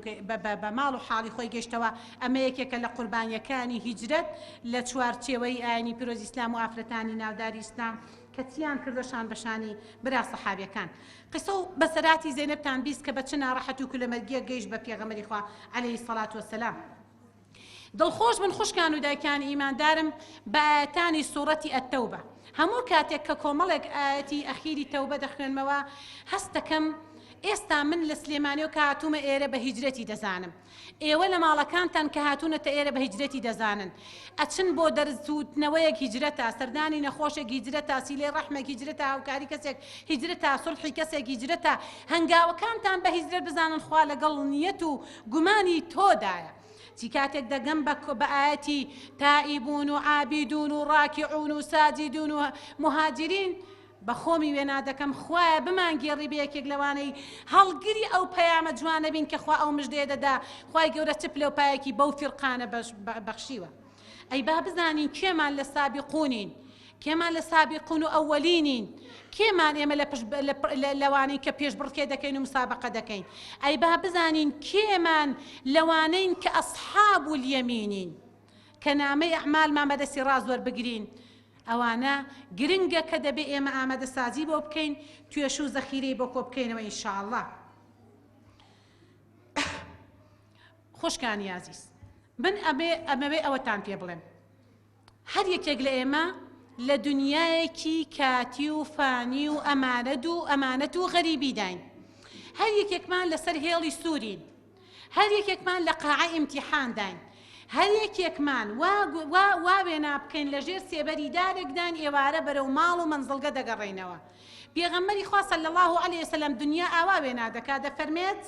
Speaker 1: بە ماڵ و حاڵی خۆی گەیشتەوە ئەمە یەکێکە لە قوربانیەکانی هیجرەت لە چوارچێوەی ئاینی پیرۆزی ئیسلام و ئافرەتانی ناوداری ئیسلام کە چیان کردوە شان بە شانی برا سەحابیەکان قسە و بەسەراتی زەینەبتان 20 کە بە چ ناڕەحەت و کولەمەرگیەک گەیشت بە پێغەمبەری خوا عەلەیهی سەڵات وەسەلام دڵخۆش بن خوشکان و دایکانی ئیماندارم بە ئایەتانی سوڕەتی التوبە هەموو کاتێک کە کۆمەڵێک ئایەتی ئەخیری تەوبە دەخوێنمەوە هەست دەکەم ئێستا من لە سلێمانیەوە کە هاتوومە ئێرە بە هیجرەتی دەزانم ئێوە لە ماڵەکانتان کە هاتوونەتە ئێرە بە هیجرەتی دەزانن ئەچن بۆ دەرس وتنەوەیەک هیجرەتە سەردانی نەخۆشێک هیجرەتە سیلەی ڕەحمێک هیجرەتە هاوکاری کەسێک هیجرەتە سوڵحی کەسێک هیجرەتە هەنگاوەکانتان بە هیجرەت بزانن خوا لەگەڵ نیەت و گومانی تۆدایە. چی کاتێک دەگەم بە بە ئایەتی تائیبون و عابیدون و ڕاکعون و ساجدون و مهاجرین بە خۆمی وێنا دەکەم خوایە بمانگێڕی بە یەکێک لەوانەی هەڵگری ئەو پەیامە جوانە بین کە خوا ئەو مژدەیە دەدا خوای گەورە چ پلە و پایەکی بەو فیرقانە بەخشیوە ئەی با بزانین کێمان لە سابقونین کێمان لە سابقون و ئەوەلینین کێمان ئێمە لە پشت لەوانەی کە پێشبڕکێ دەکەین و مسابقە دەکەین ئەی با بزانین کێمان لەوانەین کە ئەصحاب الیمینین کە نامەی ئەعمالمان بەدەستی ڕاست وەربگرین ئەوانە گرنگە کە دەبێ ئێمە ئامادەسازی بۆ بکەین توێش و زەخیرەی بۆ کۆ بکەینەوە ان شاء اللە. خوشکانی ئازیز من ئەمێ ئەمەوێ ئەوەتان پێ بڵێم هەر یەکێک لە ئێمە لە دنیایەکی کاتی و فانی و ئەمانەت و ئەمانەت و غەریبیداین هەر یەکێکمان لەسەر هێڵی سوورین هەر یەکێکمان لە قاعە ئیمتیحانداین، هەر یەکێکمان وا وا وا وێنا بکەین لە ژێر سێبەری دارێکداین ئێوارە بەرەو ماڵ و مەنزڵگە دەگەڕێینەوە. پێغەمبەری خوا صلی اللە علیە وسلم دنیا ئاوا وێنا دەکا دەفەرمێت،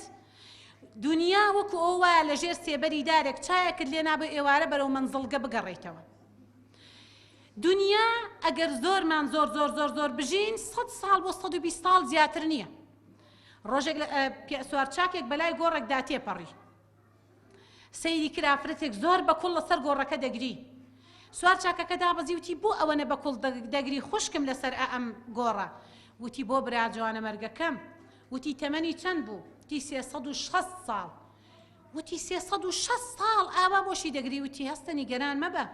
Speaker 1: دنیا وەکو ئەوە وایە لە ژێر سێبەری دارێک چایەکت لێ نابێ ئێوارە بەرەو مەنزڵگە بگەڕێیتەوە. دنیا ئەگەر زۆرمان زۆر زۆر زۆر زۆر بژین سەد ساڵ بۆ 120 ساڵ زیاتر نییە. ڕۆژێک سوارچاکێک بەلای گۆڕێکدا تێپەڕی. سەیری کرد ئافرەتێک زۆر بە کوڵ لەسەر گۆڕەکە دەگری. سوارچاکەکە دابەزی وتی بۆ ئەوەنە بە کوڵ دەگری خوشکم لەسەر ئەم گۆڕە؟ وتی بۆ برا جوانەمەرگەکەم. وتی تەمەنی چەند بوو؟ وتی 360 ساڵ. وتی 360 ساڵ ئاوا بۆشی دەگری؟ وتی هەستە نیگەران مەبە.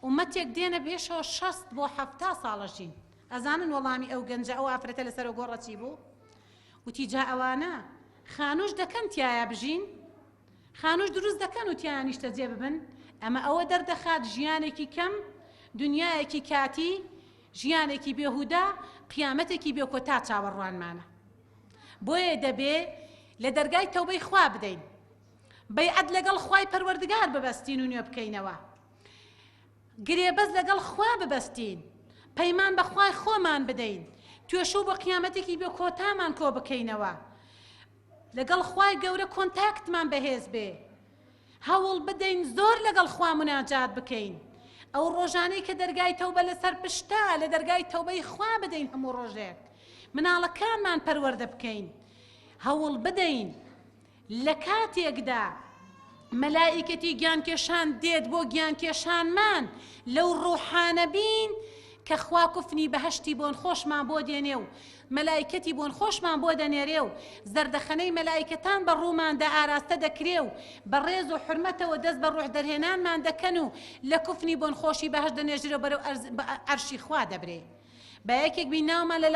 Speaker 1: ئومەتێک دێنە پێشەوە 60 بۆ 70 ساڵە ژین. ئەزانن وەڵامی ئەو گەنجە ئەو ئافرەتە لەسەر ئەو گۆڕە چی بوو؟ وتی جا ئەوانە خانووش دەکەن تیایا بژین؟ خانووش دروست دەکەن و تیایا نیشتەجێ ببن؟ ئەمە ئەوە دەردەخات ژیانێکی کەم، دنیایەکی کاتی، ژیانێکی بێهودە، قیامەتێکی بێکۆتا چاوەڕوانمانە. بۆیە دەبێ لە دەرگای تەوبەی خوا بدەین. بەیعەت لەگەڵ خوای پەروەردگار ببەستین و نوێ بکەینەوە. گرێبەست لەگەڵ خوا ببەستین، پەیمان بە خوای خۆمان بدەین، توێشوو بۆ قیامەتێکی بێ کۆتامان کۆ بکەینەوە، لەگەڵ خوای گەورە کۆنتاکتمان بەهێز بێ، هەوڵ بدەین زۆر لەگەڵ خوا موناجات بکەین، ئەو ڕۆژانەی کە دەرگای تەوبە لەسەر پشتە لە دەرگای تەوبەی خوا بدەین هەموو ڕۆژێک مناڵەکانمان پەروەردە بکەین، هەوڵ بدەین لە کاتێکدا مەلائیکەتی گیانکێشان دێت بۆ گیانکێشانمان لەو ڕوحانە بین کە خوا کوفنی بەهەشتی بۆنخۆشمان بۆ دێنێ و مەلائیکەتی بۆنخۆشمان بۆ دەنێرێ و زەردەخەنەی مەلائیکەتان بە ڕووماندا ئاراستە دەکرێ و بە ڕێز و حورمەتەوە دەست بە ڕوح دەرهێنانمان دەکەن و لە کوفنی بۆنخۆشی بەهەشت دەنێژرێ و بەرەو عەرشی خوا دەبرێ. با یەکێک بین ناومان لە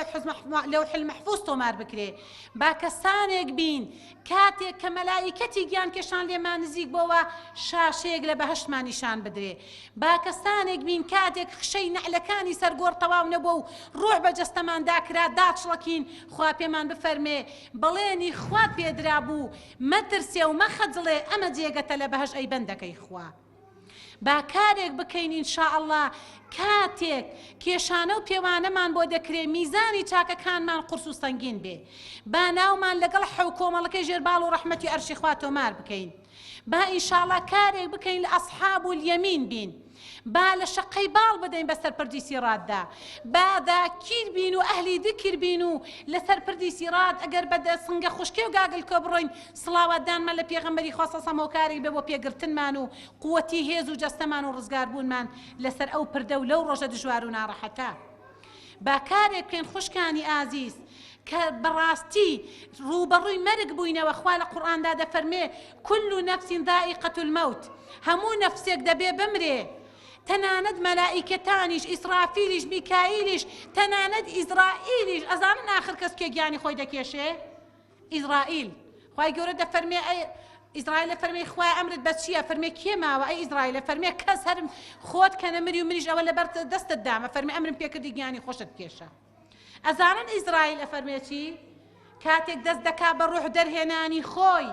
Speaker 1: لەوح المحفوظ تۆمار بکرێ، با کەسانێک بین کاتێک کە مەلائیکەتی گیانکێشان لێمان نزیک بۆوە شاشەیەک لە بەهەشتمان نیشان بدرێ، با کەسانێک بین کاتێک خشەی نەعلەکانی سەر گۆڕ تەواو نەبووە و ڕوح بە جەستەماندا کرا داچڵەکین خوا پێمان بفەرمێ بەڵێنی خوات پێدرابوو مەترسێ و مەخەجڵێ ئەمە جێگەتە لە بەهەشت ئەی بەندەکەی خوا. با کارێک بکەین ان شاء اللە کاتێک کێشانە و پێوانەمان بۆ دەکرێ میزانی چاکەکانمان قورس و سەنگین بێ با ناومان لەگەڵ حەو کۆمەڵەکەی ژێر باڵ و ڕەحمەتی عەرشی خوا تۆمار بکەین با ان شاء اللە کارێک بکەین لە اصحاب الیمین بین با لە شەقەی باڵ بدەین بەسەر پردی سیڕاتدا با ذاکیر بین و ئەهلی ذکر بین و لەسەر پردی سیڕات ئەگەر بە سنگە خوشکێ و گاگلکۆ بڕۆین سڵاواتدانمان لە پێغەمبەری خوا صلی هۆکارێک بێ بۆ پێگرتنمان و قوتی هێز و جەستەمان و ڕزگاربوونمان لەسەر ئەو پردە و لەو ڕۆژە دژوار و ناڕەحەتە. با کارێک بکەین خوشکانی ئازیز کە بەڕاستی ڕووبەڕووی مەرگ بووینەوە خوا لە قورئاندا دەفەرمێ کل نفس ذائقە الموت هەموو نەفسێک دەبێ بمرێ تەنانەت مەلائیکەتانیش ئیسرافیلیش میکائیلیش تەنانەت ئیزرائیلیش ئەزانن ئاخر کەس کێ گیانی خۆی دەکێشێ ئیزرائیل، خوای گەورە دەفەرمێ ئەی ئیزرائیل دەفەرمێ خوایە ئەمرت بە چییە فەرمێ کێ ماوە ئەی ئیزرائیل فەرمێ کەس هەر خۆت کە نەمری و منیش ئەوە لەبەر دەستت دامە فەرمێ ئەمرم پێکردی گیانی خۆشت بکێشە ئەزانن ئیزرائیل ئەفەرمێ چی کاتێک دەست دەکا بە ڕوح دەرهێنانی خۆی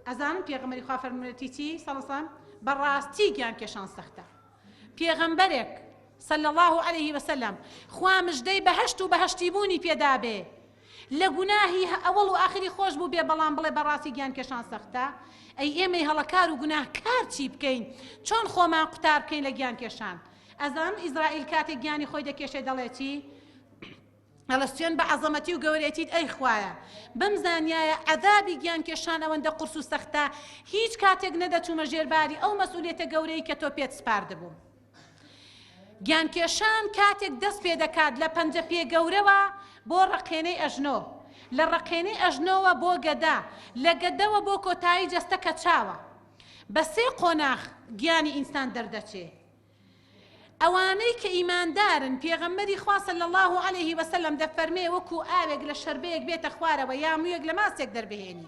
Speaker 1: ئەزانن پێغەمبەری خوا فەرموویەتی چی سەڵسەم بەڕاستی گیان کێشان سەختە پێغەمبەرێک صلی الله علیه وسلم خوا مژدەی بەهەشت و بەهەشتی بوونی پێدابێ. لە گوناهی ئەوەڵ و ئاخری خۆش بوو بێ بەڵام بڵێ بەڕاستی گیان کێشان سەختە ئەی ئێمەی هەڵەکار و گوناهکار چی بکەین چۆن خۆمان قوتار بکەین لە گیان کێشان ئەزانم ئیزرائیل کاتێک گیانی خۆی دەکێشێ دەڵێ چی؟ ئەڵێ سوێن بە عەزەمەتی و گەورەیەتیت ئەی خوایە بمزانیایە عەزابی گیان کێشان ئەوەندە قورس و سەختە هیچ کاتێک نەدەچوومە ژێر باری ئەو مەسئولیەتە گەورەی کە تۆ پێت سپاردبووم. گیان کێشان کاتێک دەست پێ دەکات لە پەنجە پێ گەورەوە بۆ ڕەقێنەی ئەژنۆ، لە ڕەقێنەی ئەژنۆوە بۆ گەدە، لە گەدەوە بۆ کۆتایی جەستە کە چاوە. بە سێ قۆناغ گیانی ئینسان دەردەچێ. ئەوانەی کە ئیماندارن پێغەمبەری خوا صلی اللە علیه وسلم دەفەرمێ وەکو ئاوێک لە شەربەیەک بێتە خوارەوە یا مویەک لە ماستێک دەربهێنی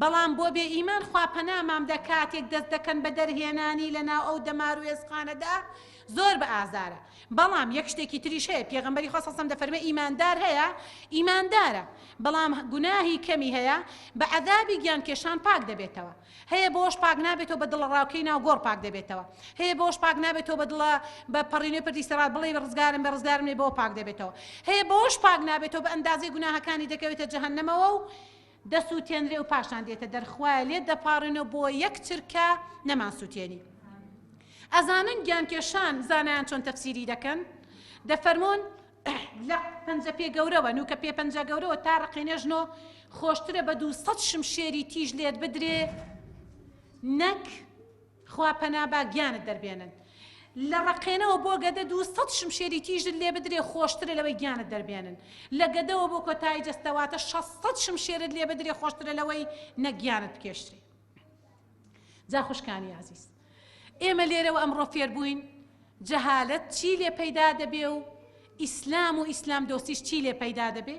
Speaker 1: بەڵام بۆ بێ ئیمان خوا پەنامام دە کاتێک دەست دەکەن بە دەرهێنانی لە ناو ئەو دەمار و ئێسقانەدا زۆر بە ئازارە بەڵام یەک شتێکی تریش هەیە پێغەمبەری خوا صلی اللە علیه وسلم دەفەرمێ ئیماندار هەیە ئیماندارە بەڵام گوناهی کەمی هەیە بە عەذابی گیان کێشان پاک دەبێتەوە هەیە بەوەش پاک نابێتەوە بە دڵەڕاوکێی ناو گۆڕ پاک دەبێتەوە هەیە بەوەش پاک نابێتەوە بە دڵە بە پەڕینەوەی پردی سەڕات بڵێی ڕزگارم بێ ڕزگارم لێ بەوە پاک دەبێتەوە هەیە بەوەش پاک نابێتەوە بە ئەندازەی گوناهەکانی دەکەوێتە جەهەنەمەوە و دەسووتێنرێ و پاشان دێتە دەر خوایە لێت دەپاڕێنەوە بۆ یەک چرکە نەمانسووتێنی ئەزانن گیانکێشان زانایان چۆن تەفسیری دەکەن دەفەرموون لە پەنجە پێ گەورەوە نوکە پێ پەنجە گەورەوە تا ڕقێنێ ژنۆ خۆشترە بە 200 شمشێری تیژ لێت بدرێ نەک خوا پەنا با گیانت دەربێنن لە ڕقێنەوە بۆ گەدە 200 شمشێری تیژت لێ بدرێ خۆشترە لەوەی گیانت دەربێنن لە گەدەوە بۆ کۆتایی جەستەواتە 600 شمشێرت لێ بدرێ خۆشترە لەوەی نەک گیانت بکێشترێ جا خوشکانی ئازیز ئێمە لێرەوە ئەمڕۆ فێربووین جەهالەت چی لێ پەیدا دەبێ و ئیسلام و ئیسلام دۆستیش چی لێ پەیدا دەبێ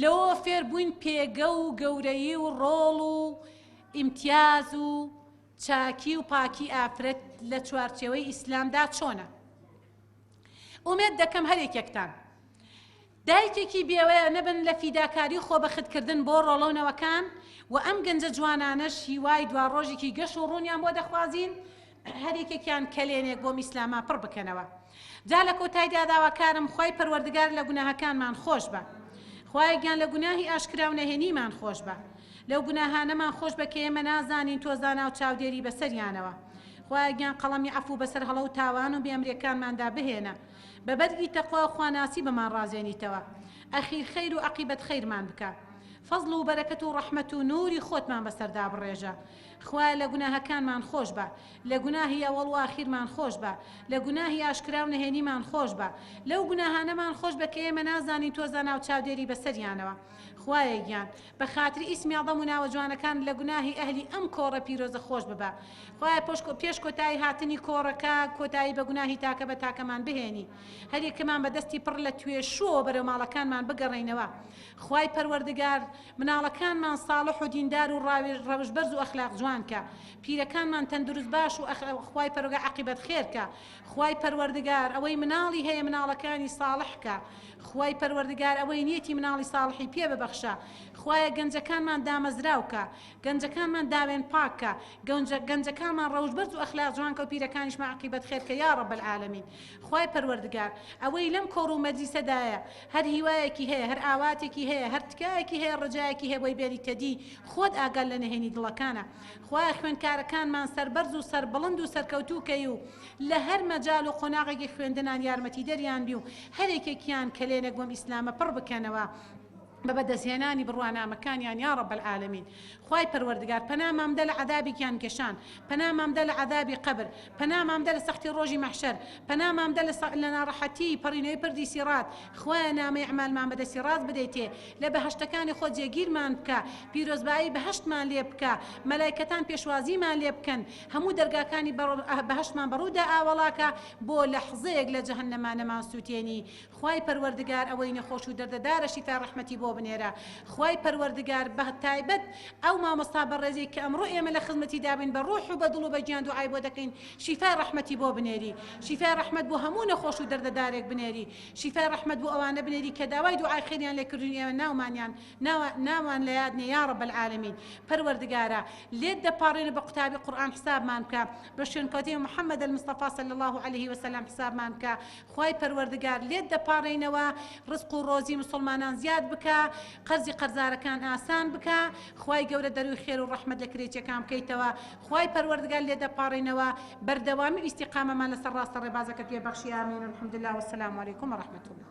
Speaker 1: لەوە فێربووین پێگە و گەورەیی و ڕۆڵ و ئیمتیاز و چاکی و پاکی ئافرەت لە چوارچێوەی ئیسلامدا چۆنە ئومێد دەکەم هەر یەکێکتان دایکێکی بێوەیە نەبن لە فیداکاری و خۆبەختکردن بۆ ڕۆڵە و نەوەکان و ئەم گەنجە جوانانەش هیوای دواڕۆژێکی گەش و ڕوونیان بۆ دەخوازین هەر یەکێکیان کەلێنێک بۆم ئیسلامە پڕ بکەنەوە جا لە کۆتایدا داواکارم خوای پەروەردگار لە گوناهەکانمان خۆش بە خوایە گیان لە گوناهی ئاشکرا و نەهێنیمان خۆش بە لەو گوناهانەمان خۆش بە کە ئێمە نازانین تۆ زانا و چاودێری بەسەریانەوە خوایە گیان قەڵەمی عەفو بەسەر هەڵە و تاوان و بێئەمریەکانماندا بهێنە بە بەرگی تەقوا و خواناسی بمان ڕازێنیتەوە ئەخیر خەیر و عەقیبەت خەیرمان بکە فەزڵ و بەرەکەت و ڕەحمەت و نوری خۆتمان بەسەردا بڕێژە خوایە لە گوناهەکانمان خۆش بە لە گوناهی ئەوەڵ و ئاخیرمان خۆش بە لە گوناهی ئاشکرا و نهێنیمان خۆش بە لەو گوناهانەمان خۆش بە کە ئێمە نازانین تۆ زانا و چاودێری بەسەریانەوە خوایە گیان بە خاتری ئیسمی عەزەم و ناوە جوانەکانت لە گوناهی ئەهلی ئەم کۆڕە پیرۆزە خۆش ببە خوایە پێش کۆتایی هاتنی کۆڕەکە کۆتایی بە گوناهی تاکە بە تاکەمان بهێنی هەریەکەمان بە دەستی پڕ لە توێشووەوە بەرەو ماڵەکانمان بگەڕێینەوە خوای پەروەردگار مناڵەکانمان ساڵح و دیندار و ڕەوش بەرز و ئەخلاق جوان کە پیرەکانمان تەندروست باش و خوای پەروەردگار عەقیبەت خێر کە خوای پەروەردگار ئەوەی مناڵی هەیە مناڵەکانی ساڵح کە خوای پەروەردگار ئەوەی نیەتی مناڵی ساڵحی پێ ببەخشە خوایە گەنجەکانمان دامەزراو کە گەنجەکانمان داوێن پاک کە گەنجەکانمان ڕەوشت بەرز و ئەخلاق جوان کە و پیرەکانیشمان عەقیبەت خێر کە یا رب العالمین خوای پەروەردگار ئەوەی لەم کۆڕ و مەجلیسەدایە هەر هیوایەکی هەیە هەر ئاواتێکی هەیە هەر تکایەکی هەیە ڕجایەکی هەیە بۆی بێنیتە دی خۆت ئاگات لە نهێنی دڵەکانە خوایە خوێندکارەکانمان سەربەرز و سەربڵند و سەرکەوتوو کەی و لە هەر مەجال و قۆناغێکی خوێندنان یارمەتیدەریان بی و هەرێکێکیان کەلێنێک بۆم ئیسلامە پڕ بکەنەوە بە بەدەستهێنانی بڕوانامەکانیان یا رب العالمین خوای پەروەردگار پەنامان بدە لە عەزابی گیانکێشان پەنامان بدە لە عەزابی قەبر پەنامان بدە لە سەختی ڕۆژی مەحشەر پەنامان بدە لە ناڕەحەتی پەڕینەوەی پردی سیڕات خوایە نامەی ئەعمالمان بە دەستی ڕاست بدەیتێ لە بەهەشتەکانی خۆت جێگیرمان بکە پیرۆزبایی بەهەشتمان لێ بکە مەلایکەتان پێشوازیمان لێ بکەن هەموو دەرگاکانی بەهەشتمان بەڕوودا ئاوەڵاکە بۆ لەحزەیەک لە جەهەنەما نەمانسووتێنی خوای پەروەردگار ئەوەی نەخۆش و دەردەدارە شیفای ڕەحمەتی بۆ بنێرە خوای پەروەردگار بە تایبەت ئەو مامۆستا بەڕێزەی کە ئەمڕۆ ئێمە لە خزمەتی دابین بە ڕوح و بە دڵ و بە گیان دوعای بۆ دەکەین شیفای ڕەحمەتی بۆ بنێری شیفای ڕەحمەت بۆ هەموو نەخۆش و دەردەدارێک بنێری شیفای ڕەحمەت بۆ ئەوانە بنێری کە داوای دوعای خێریان لێ کردوین ئێمە ناومانیان ناوان لە یاد نیە یا رب العالمین پەروەردگارا لێت دەپاڕێین بە قوتابی قورئان حسابمان بکە بە شوێنکەوتەی محمد المصطفی صلی اللە علیه وسلم حسابمان بکە خوای پەروەردگار لێت دەپاڕێینەوە ڕزق و ڕۆزی موسڵمانان زیاد بکە. قەرزی قەرزارەکان ئاسان بکا خوای گەورە دەروی خێر و ڕەحمەت لە کرێچیەکان بکەیتەوە خوای پەروەردگار لێت دەپاڕێینەوە بەردەوامی و ئیستیقامەمان لەسەر ڕاستە ڕێبازەکەت پێ بەخشی آمین الحمدللە والسلام علیکم ورحمة اللە.